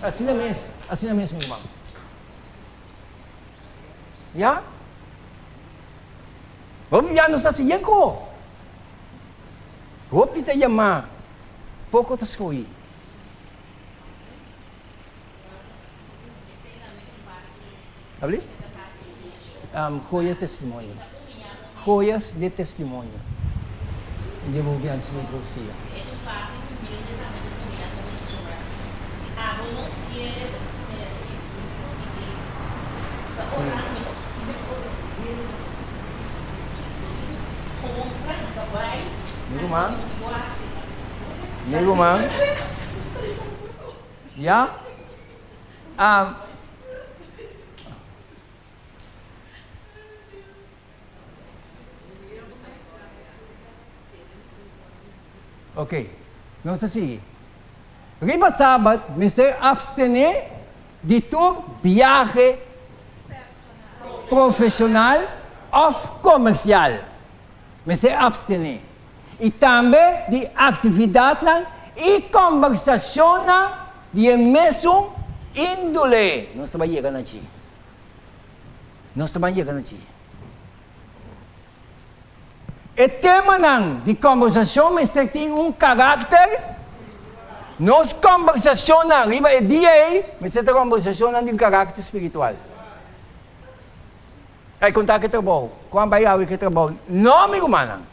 Asina mes, asina mes mi ruman. Ya? Hopi bia nos ta hasi yen ko. Hopi ta yamá, poko ta skohí. Abli? Um, joya testimonio. Joyas de testimonio. Dje bo hopi antes mi profesia. Mi ruman, mi ruman, ya? Um, Ok, nos ta sigui. Riba Sabat mester abstené di tur biahe profesional òf komersial. Mester abstené. I tambe di aktividatnan i kòmbersashonnan di e mesun índole. Nos ta bai yega na dje. Nos ta ban yega na dje. E temanan di kòmbersashon mester tin un karakter. Nos kòmbersashonnan riba e dia ei mester ta kòmbersashonnan di un karakter spiritual. Ai konta ku e trabou, kon a bai awe ku e trabou? No, mi rumannan.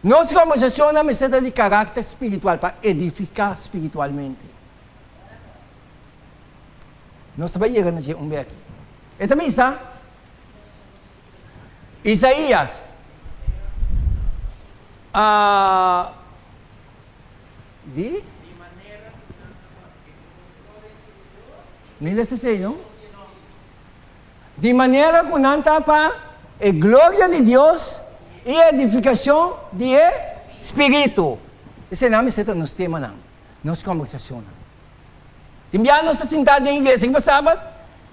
Nos kòmbersashonnan mester ta di karakter spiritual pa edifiká spiritualmente. Nos ta bai yega na dje un bek. E ta bisa, Isaías a di? Mi lesa esei, no? Di manera ku nan ta pa e gloria di Dios i edifikashon di e Spiritu. Eseinan mester ta nos temanan, nos kòmbersashonnan. Tin bia nos ta sintá den iglesia riba sabat,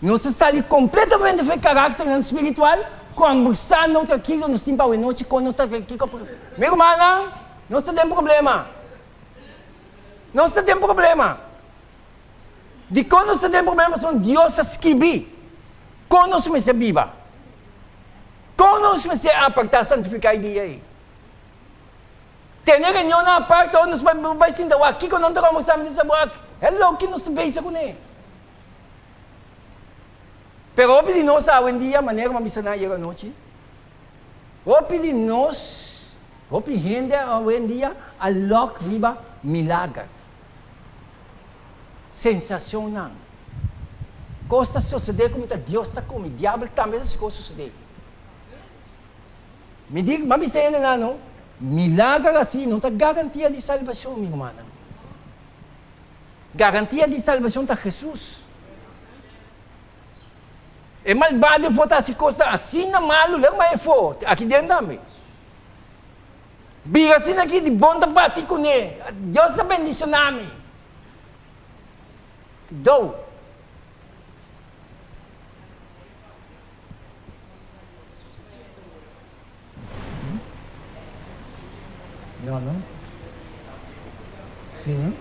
nos ta sali kompletamente for e karakternan spiritual, kòmbersando ta kiko nos tin pa awe nochi, kon nos ta kiko. Mi rumannan, nos ta den problema. Nos ta den problema. Dikon nos ta den problema? Pasobra Dios a skibi kon nos mester biba, kon nos mester apartá, santifiká e dia ei. Tene reunionnan apart ora nos bai sinta wak kiko nan ta kòmbersá mi ta bisa wak hello ki nos ta bezig kuné. Pero hopi di nos awendia manera ku mi a bisa nan ayer anochi hopi di nos hopi hende awendia a lòk riba milager sensashonnan kos ta sosodé ku mi ta Dios ta komi diabel tambe ta hasi kos sosodé. Mi di, m'a bisa hendenan no, milager asi no ta garantia di salbashon, mi rumannan. Garantia di salbashon ta Hesus. E malbado efo ta hasi kosnan asina malu, leu ma efo, aki den tambe. Bira asina aki di bon ta bati kuné, Dios a bendishoná mi. Dou. No, no. Sí, no?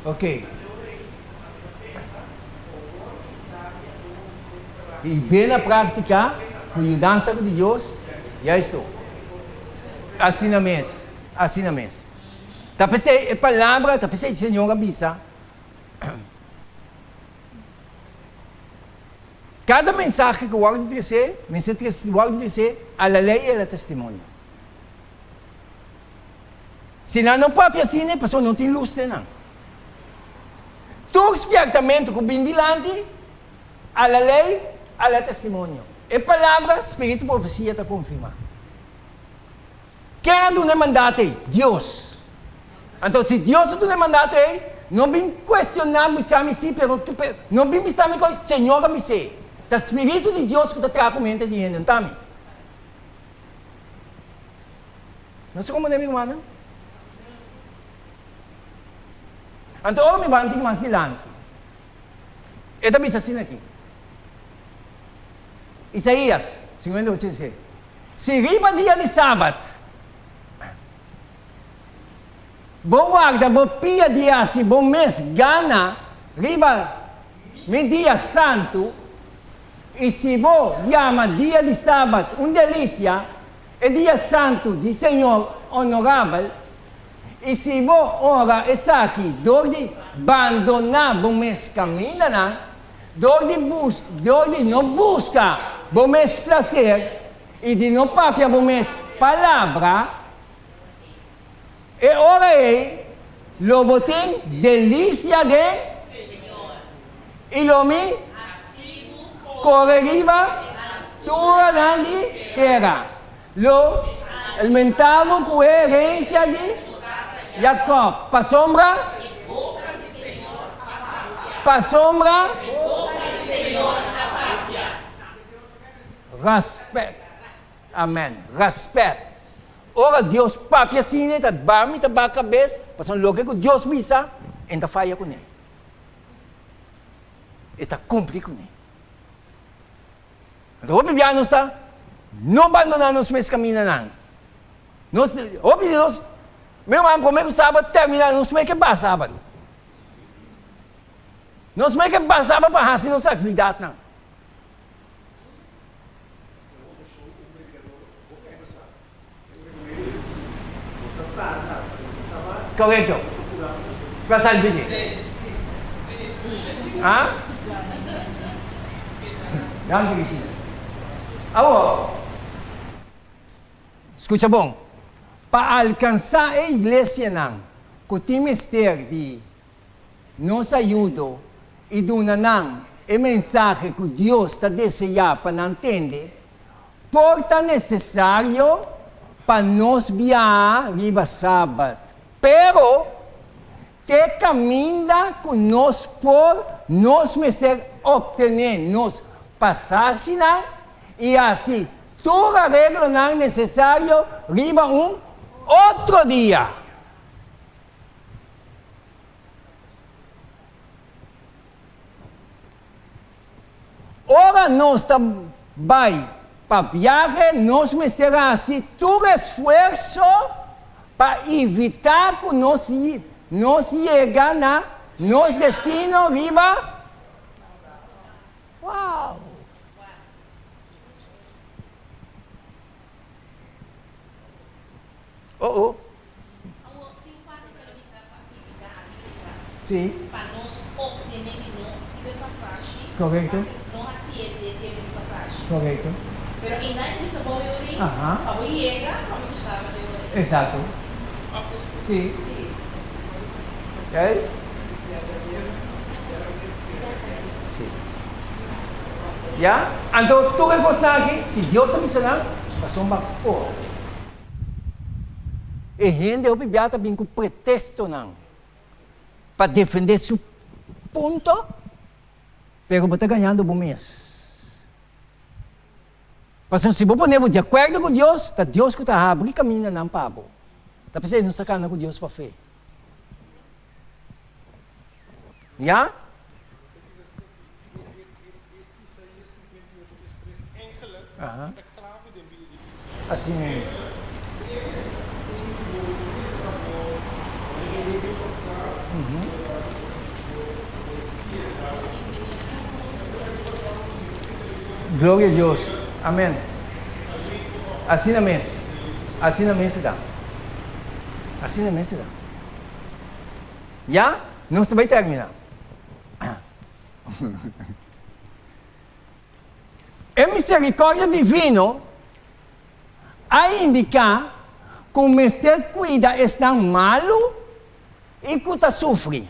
Ok. I be na práktika ku yudansa di Dios, juisto. Asina mes, asina mes. Ta p'esei e palabra, ta p'esei Señor a bisa. Kada mensahe ku wòrdu tresé, mester wòrdu tresé a la lei i a la testimonio. Si nan no papia asina, e pasobra no tin lus den nan. Tur spièrtamentu ku bin dilanti, a la lei, a la testimonio. E palabra, spiritu profesia ta konfirmá. Ken a duna e mandato ei? Dios. Anto si Dios a duna e mandato ei, no bin cuestioná, bisa mi sí, pero no bin bisa mi koe Señor a bis'é. Ta Spiritu di Dios ku ta traha ku mente di hende, no ta mi. No sa komprendé mi rumannan? Anto ora mi ban tin mas dilanti, e ta bisa asina aki, Isaías 58, Si riba dia di sabat bo warda bo pia di hasi bo mes gana riba mi dia santu, i si bo yama dia di sabat un delisia, e dia santu di Señor onorabel, i si bo ora esaki dor di bandoná bo mes kamindanan, Dor di bus, dor di no buska bo mes plaser i di no papia bo mes palabra, e ora ei lo bo tin delisia den i lo mi kore riba turanan di tera. Lo almenta bo ku e herensia di Jakòb, pasobra pasobra Rèspèt. Amèn. Rèspèt. Ora Dios papia asina, e ta bami ta baha kabes, pasobra loke ku Dios bisa, e no ta faya kuné. E ta kumpli kuné. Anto hopi bia nos ta no bandoná nos mes kamindanan. Nos, hopi di nos, mi ruman, promé ku sabat terminá nos mester ke ba sabat. Nos mester ke ba sabat pa hasi nos aktividatnan. Korekto. Pa sali di. Ah? Danki Regina. Awor, skucha bon. Pa alkansá e iglesianan ku tin mester di nos ayudo i duna nan e mensahe ku Dios ta deseá pa nan tende, por ta nesesario pa nos biaha riba Sabat. Pero, te kaminda ku nos por, nos mester optené nos pasashinan i hasi tur areglonan nesesario riba un otro dia. Ora nos ta bai pa biahe, nos mester hasi tur esfuerso pa evitá ku nos nos yega na nos destino riba Wow! Oh oh. Awor, tin un parti ku el a bisa pa evitá aki pensa. Sí. Pa nos obtené di no riba e pasashi. Korekto. No hasié di e tempu di pasashi. Korekto. Pero ainda e ta bisa bo yori. Aha. Pa bo yega promé ku sábado yori. Eksakto. Sí. Sí. Oké. Sí. Ya? Anto tur e kosnan aki, si Dios a bisa nan, pasobra por. E hende hopi bia ta bin ku pretestonan pa defendé su punto, pero bo ta gañando bo mes. Pasobra si bo pone bo di akuerdo ku Dios, ta Dios ku ta habri kamindanan pa bo. Ta p'esei nos ta kana ku Dios pa fe. Ya? Asina mes. Gloria a Dios. Amen. Asina mes. Asina mes ta. Asina mes ta. Ya? Nos ta bai termina. E misericordia divino a indica cu mester cuida esnan malu y cu ta sufri.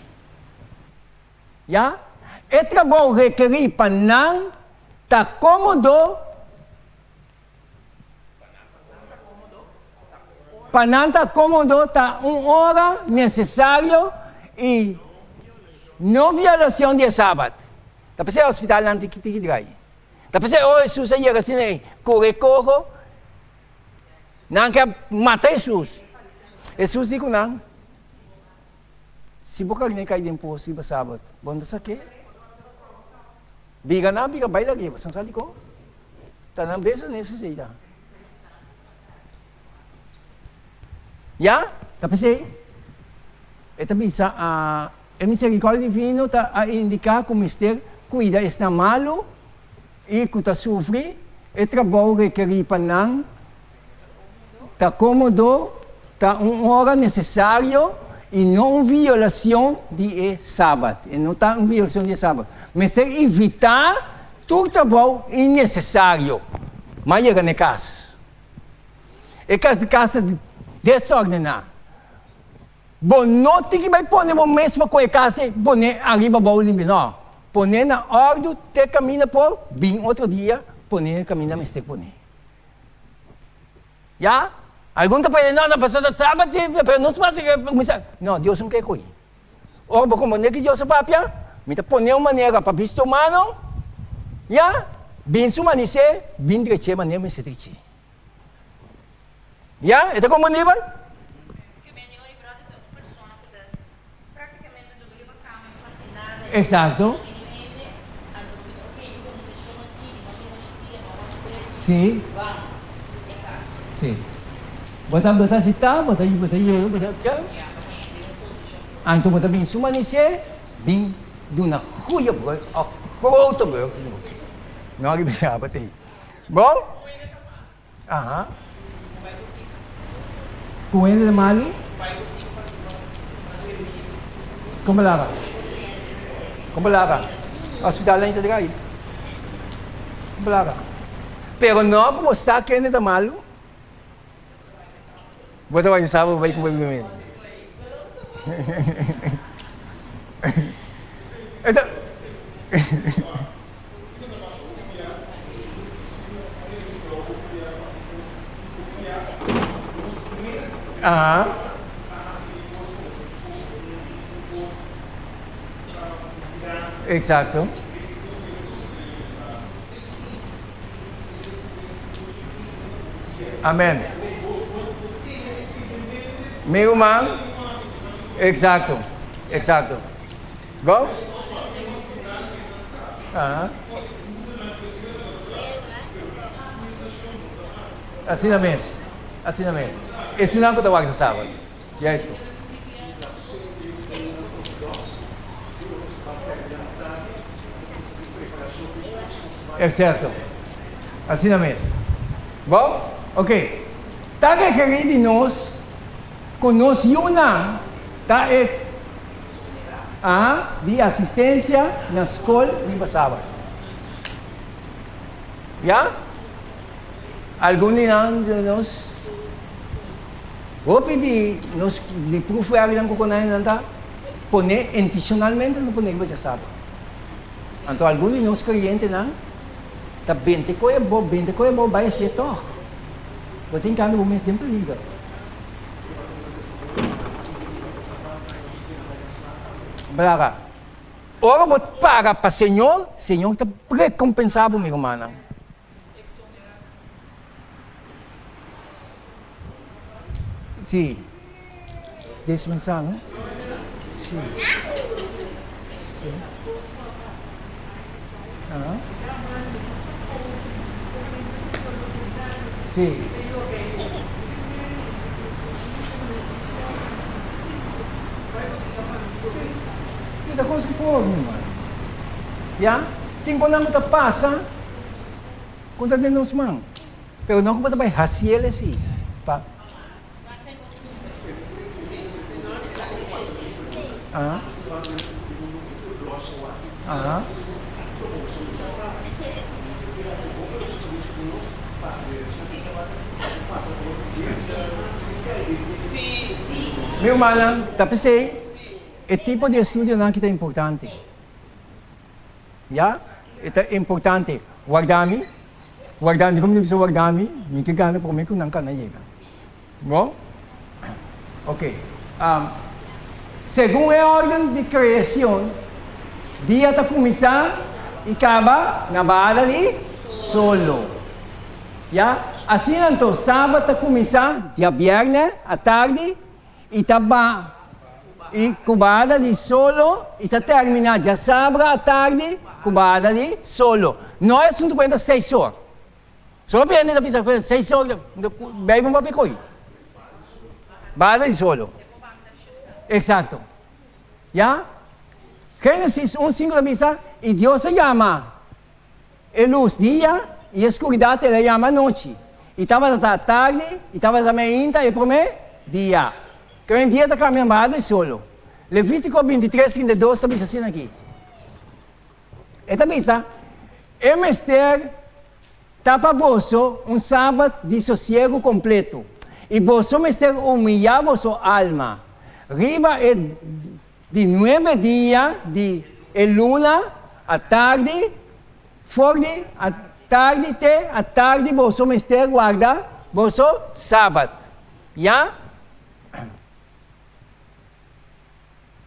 Ya, e trabou rekeri pa nan ta comodo, pa nan ta comodo ta un ora necesario y no violacion di e Sabat. Ta p'esei hospitalnan tin ki drai. Ta p'esei ora Hesus a yega asina ei kore koho, nan ke a mata Hesus. Hesus di ku nan, Si bo karné kai den pos riba sabat, bo no ta sak'é? Biga nan biga bai lag'é, bo san sa dikon? Ta nan business esei ta. Ya, ta p'esei e ta bisa e misericordia divino ta a indica cu mester cuida esnan malu y cu ta sufri, e trabou rekeri pa nan ta comodo, ta un ora necesario y no un violacion di e Sabat. E no ta un violacion di e Sabat. Mester evita tur trabou innecesario. Mas yega na e cas. E cas ta desordená. Bo no tin ki bai pone bo mes pa ku e kas ei pone ariba abou limpi. No. Pone na òrdu te kaminda por bin otro dia pone kaminda mester pone. Ya? Algun ta pone no, no pasobra ta sabat si, pero nos mester kuminsá. No, Dios no ke ko'i. Ora bo komprende ki Dios a papia, mi ta pone un manera pa bista humano, ya, bin su manisé, bin drech'é manera mester drech'é. Ya, e ta komprendibel? Exacto. Sí. Sí. Bo ta bo ta sitá, bo ta bo ta yega, bo ta ke. Anto bo ta bin su manisé, bin duna goeie brug òf grote brug. No a bisa bo te. Bon? Aha. Ku hende ta malu? Kon palabra? Kon palabra? Hospitalnan ta drai. Kon palabra? Pero no ku bo sa kende ta malu, bo ta bai sa bo bai ku bo bibimento. Aha. Exacto. Amen. Mi ruman, exacto, exacto. Bo? Aha. Asina mes, asina mes. Esunnan ku ta wak na sabat. Juist. Exacto. Asina mes. Bo? Ok. Ta rekerí di nos ku nos yunan ta ex a di asistencia na skol riba sabat. Ya? Algun di nan di nos hopi di nos di proefwerknan ku konai nan ta pone intencionalmente nan ta pone riba djasabat. Anto algun di nos creyente-nan ta bente koe bo, bente koe bo bai hacié tog. Bo tin kanda bo mes den peliger. Brava. Ora bo paga pa Señor, Señor ta recompensa bo, mi rumannan. Sí. Dispensá, no? Sí. Sí. Aha. Sí. Sí. Sí, ta kos ku por, mi ruman. Ya? Tin ku nan ku ta pasa ku ta den nos man. Pero no ku bo ta bai hasiel esei pa. Aha. Aha. Mi rumannan, ta p'esei e tipo di estudionan aki ta importante. Ya, e ta importante. Warda mi, warda mi, como mi bisa warda mi, mi ke gana prome ku nan kana yega. Bo? Ok. Segun e orden di creacion, dia ta cuminsa y caba na bahada di solo. Ya? Asina anto, sabat ta cuminsa diabierne atardi y ta ba y cu bahada di solo y ta termina diasabra atardi cu bahada di solo. No e asunto cu entra seis or. Solo hende ta bisa cu seis or Bijbel no papia cu Bahada di solo. Exacto. Ya? Genesis un cinco ta bisa, y Dios a yama e luz dia y e scuridad el a yama nochi. Y tabata tardi y tabata meinta e prome dia. Kende dia ta cambia bahada di solo. Levitico 23, 32 ta bisa asina aki. E ta bisa, E mester ta pa boso un sabat di sosiegu kompleto, i boso mester humiyá boso alma riba e di nuebe dia di e luna atardi, for di atardi te atardi boso mester warda boso sabat. Ya.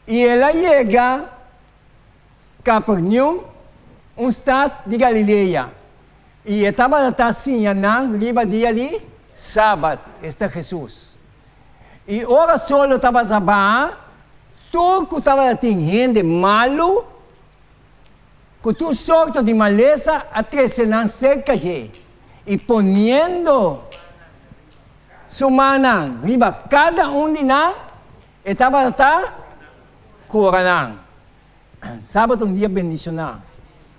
I el a yega Capernaum, un stat di Galilea, i e tabata ta siña nan riba dia di Sabat, esta Hesus. I ora solo tabata baha, tur ku tabata tin hende malu, ku tur sorto di malesa a trese nan serka dje, i poniendo su mannan riba kada un di nan, e tabata ta kura nan. Sabat ta un dia bendishoná,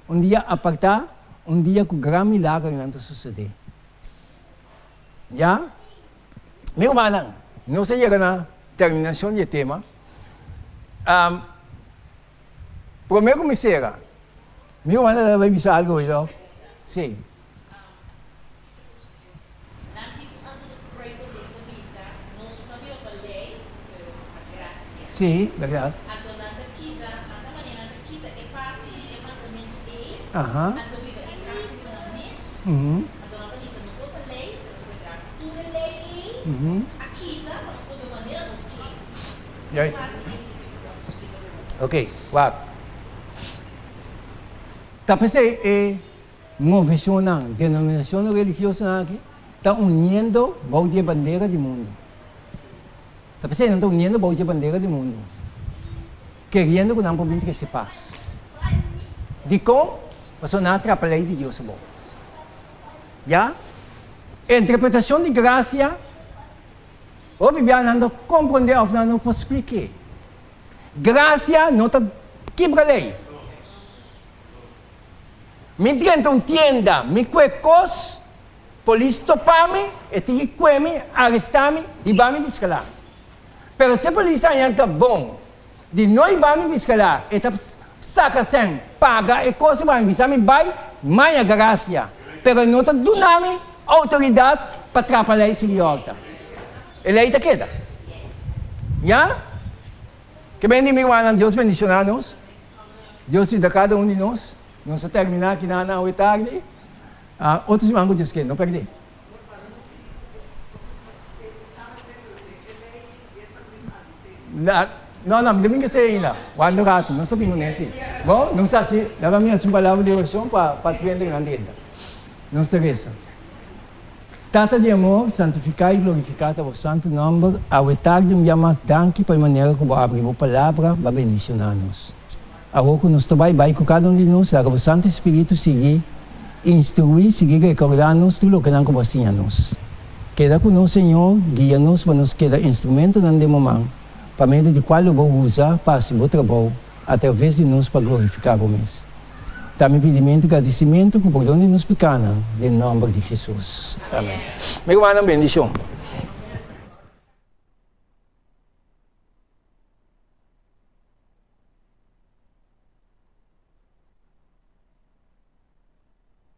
un dia apartá, un dia ku gran milagernan ta sosodé. Ya, mi rumannan. Nos a yega na terminashon di e tema. Promé ku mi sera, mi ruman ta bai bisa algu hoy no? Sí. Nan tin un algu ta kruipo den ta bisa, Nos no ta biba pa lei, pero pa grasia. Sí, bèrdat. Anto nan ta kita, nan ta manera nan ta kita e parti di e mandamentu ei, anto biba e grasia riba nan mes. Anto nan ta bisa, Nos no pa lei, pero pa grasia. Tur e lei ei a kita pa nos por biba manera nos ke. E parti ei mi kere ku bo splika bo. Oké, wak. Ta p'esei e Moveshonnan, denominashonnan religiosonan aki ta uniendo bou di e bandera di mundu. Ta p'esei nan ta uniendo bou di e bandera di mundu, keriendo ku nan por bin trese pas. Dikon? Pasobra nan a trapa lei di Dios abou. Ya? Interpretashon di grasia, hopi bia nan no komprondé òf nan no por splik'é. Grasia no ta kibra lei. Mi drenta un tienda, mi kue kos, polis topa mi, e tin ki kue mi, arestá mi, hiba mi fiskalá. Pero si e polis haña ta bon di no hiba mi fiskalá, e ta saka sèn, paga e kos i bai bisa mi bai, maña grasia. Pero e no ta duna mi outoridat pa trapa lei sigui òrta. E lei ta keda. Ya? Ke bende mi rumannan, Dios bendishoná nos. Dios yuda kada un di nos. Nos a terminá aki nan awe tardi. Otro siman ku Dios ke, no pèrdè. No, no, mi ta bin kese ainda. Wak un ratu, nos ta bin kuné si. Bon, nos ta hasi, laga mi hasi un palabra di orashon pa pa tur hende nan drenta. Nos ta resa. Tata di amor, santifiká i glorifiká ta bo santu nòmber awe tardi un bia mas danki pa e manera ku bo abri bo palabra ba bendishoná nos. Awor ku nos ta bai bai ku kada un di nos laga bo Santu Spiritu sigui instruí sigui rekordá nos tur lokenan ku bo a siña nos. Keda ku nos Señor, guia nos pa nos keda instrumentonan den bo man pa medio di kual lo bo usa pa hasi bo trabou atraves di nos pa glorifiká bo mes. Ta mi pidimentu gradisimentu ku pordon di nos pikanan den nòmber di Hesus. Amen. Mi rumannan bendishon.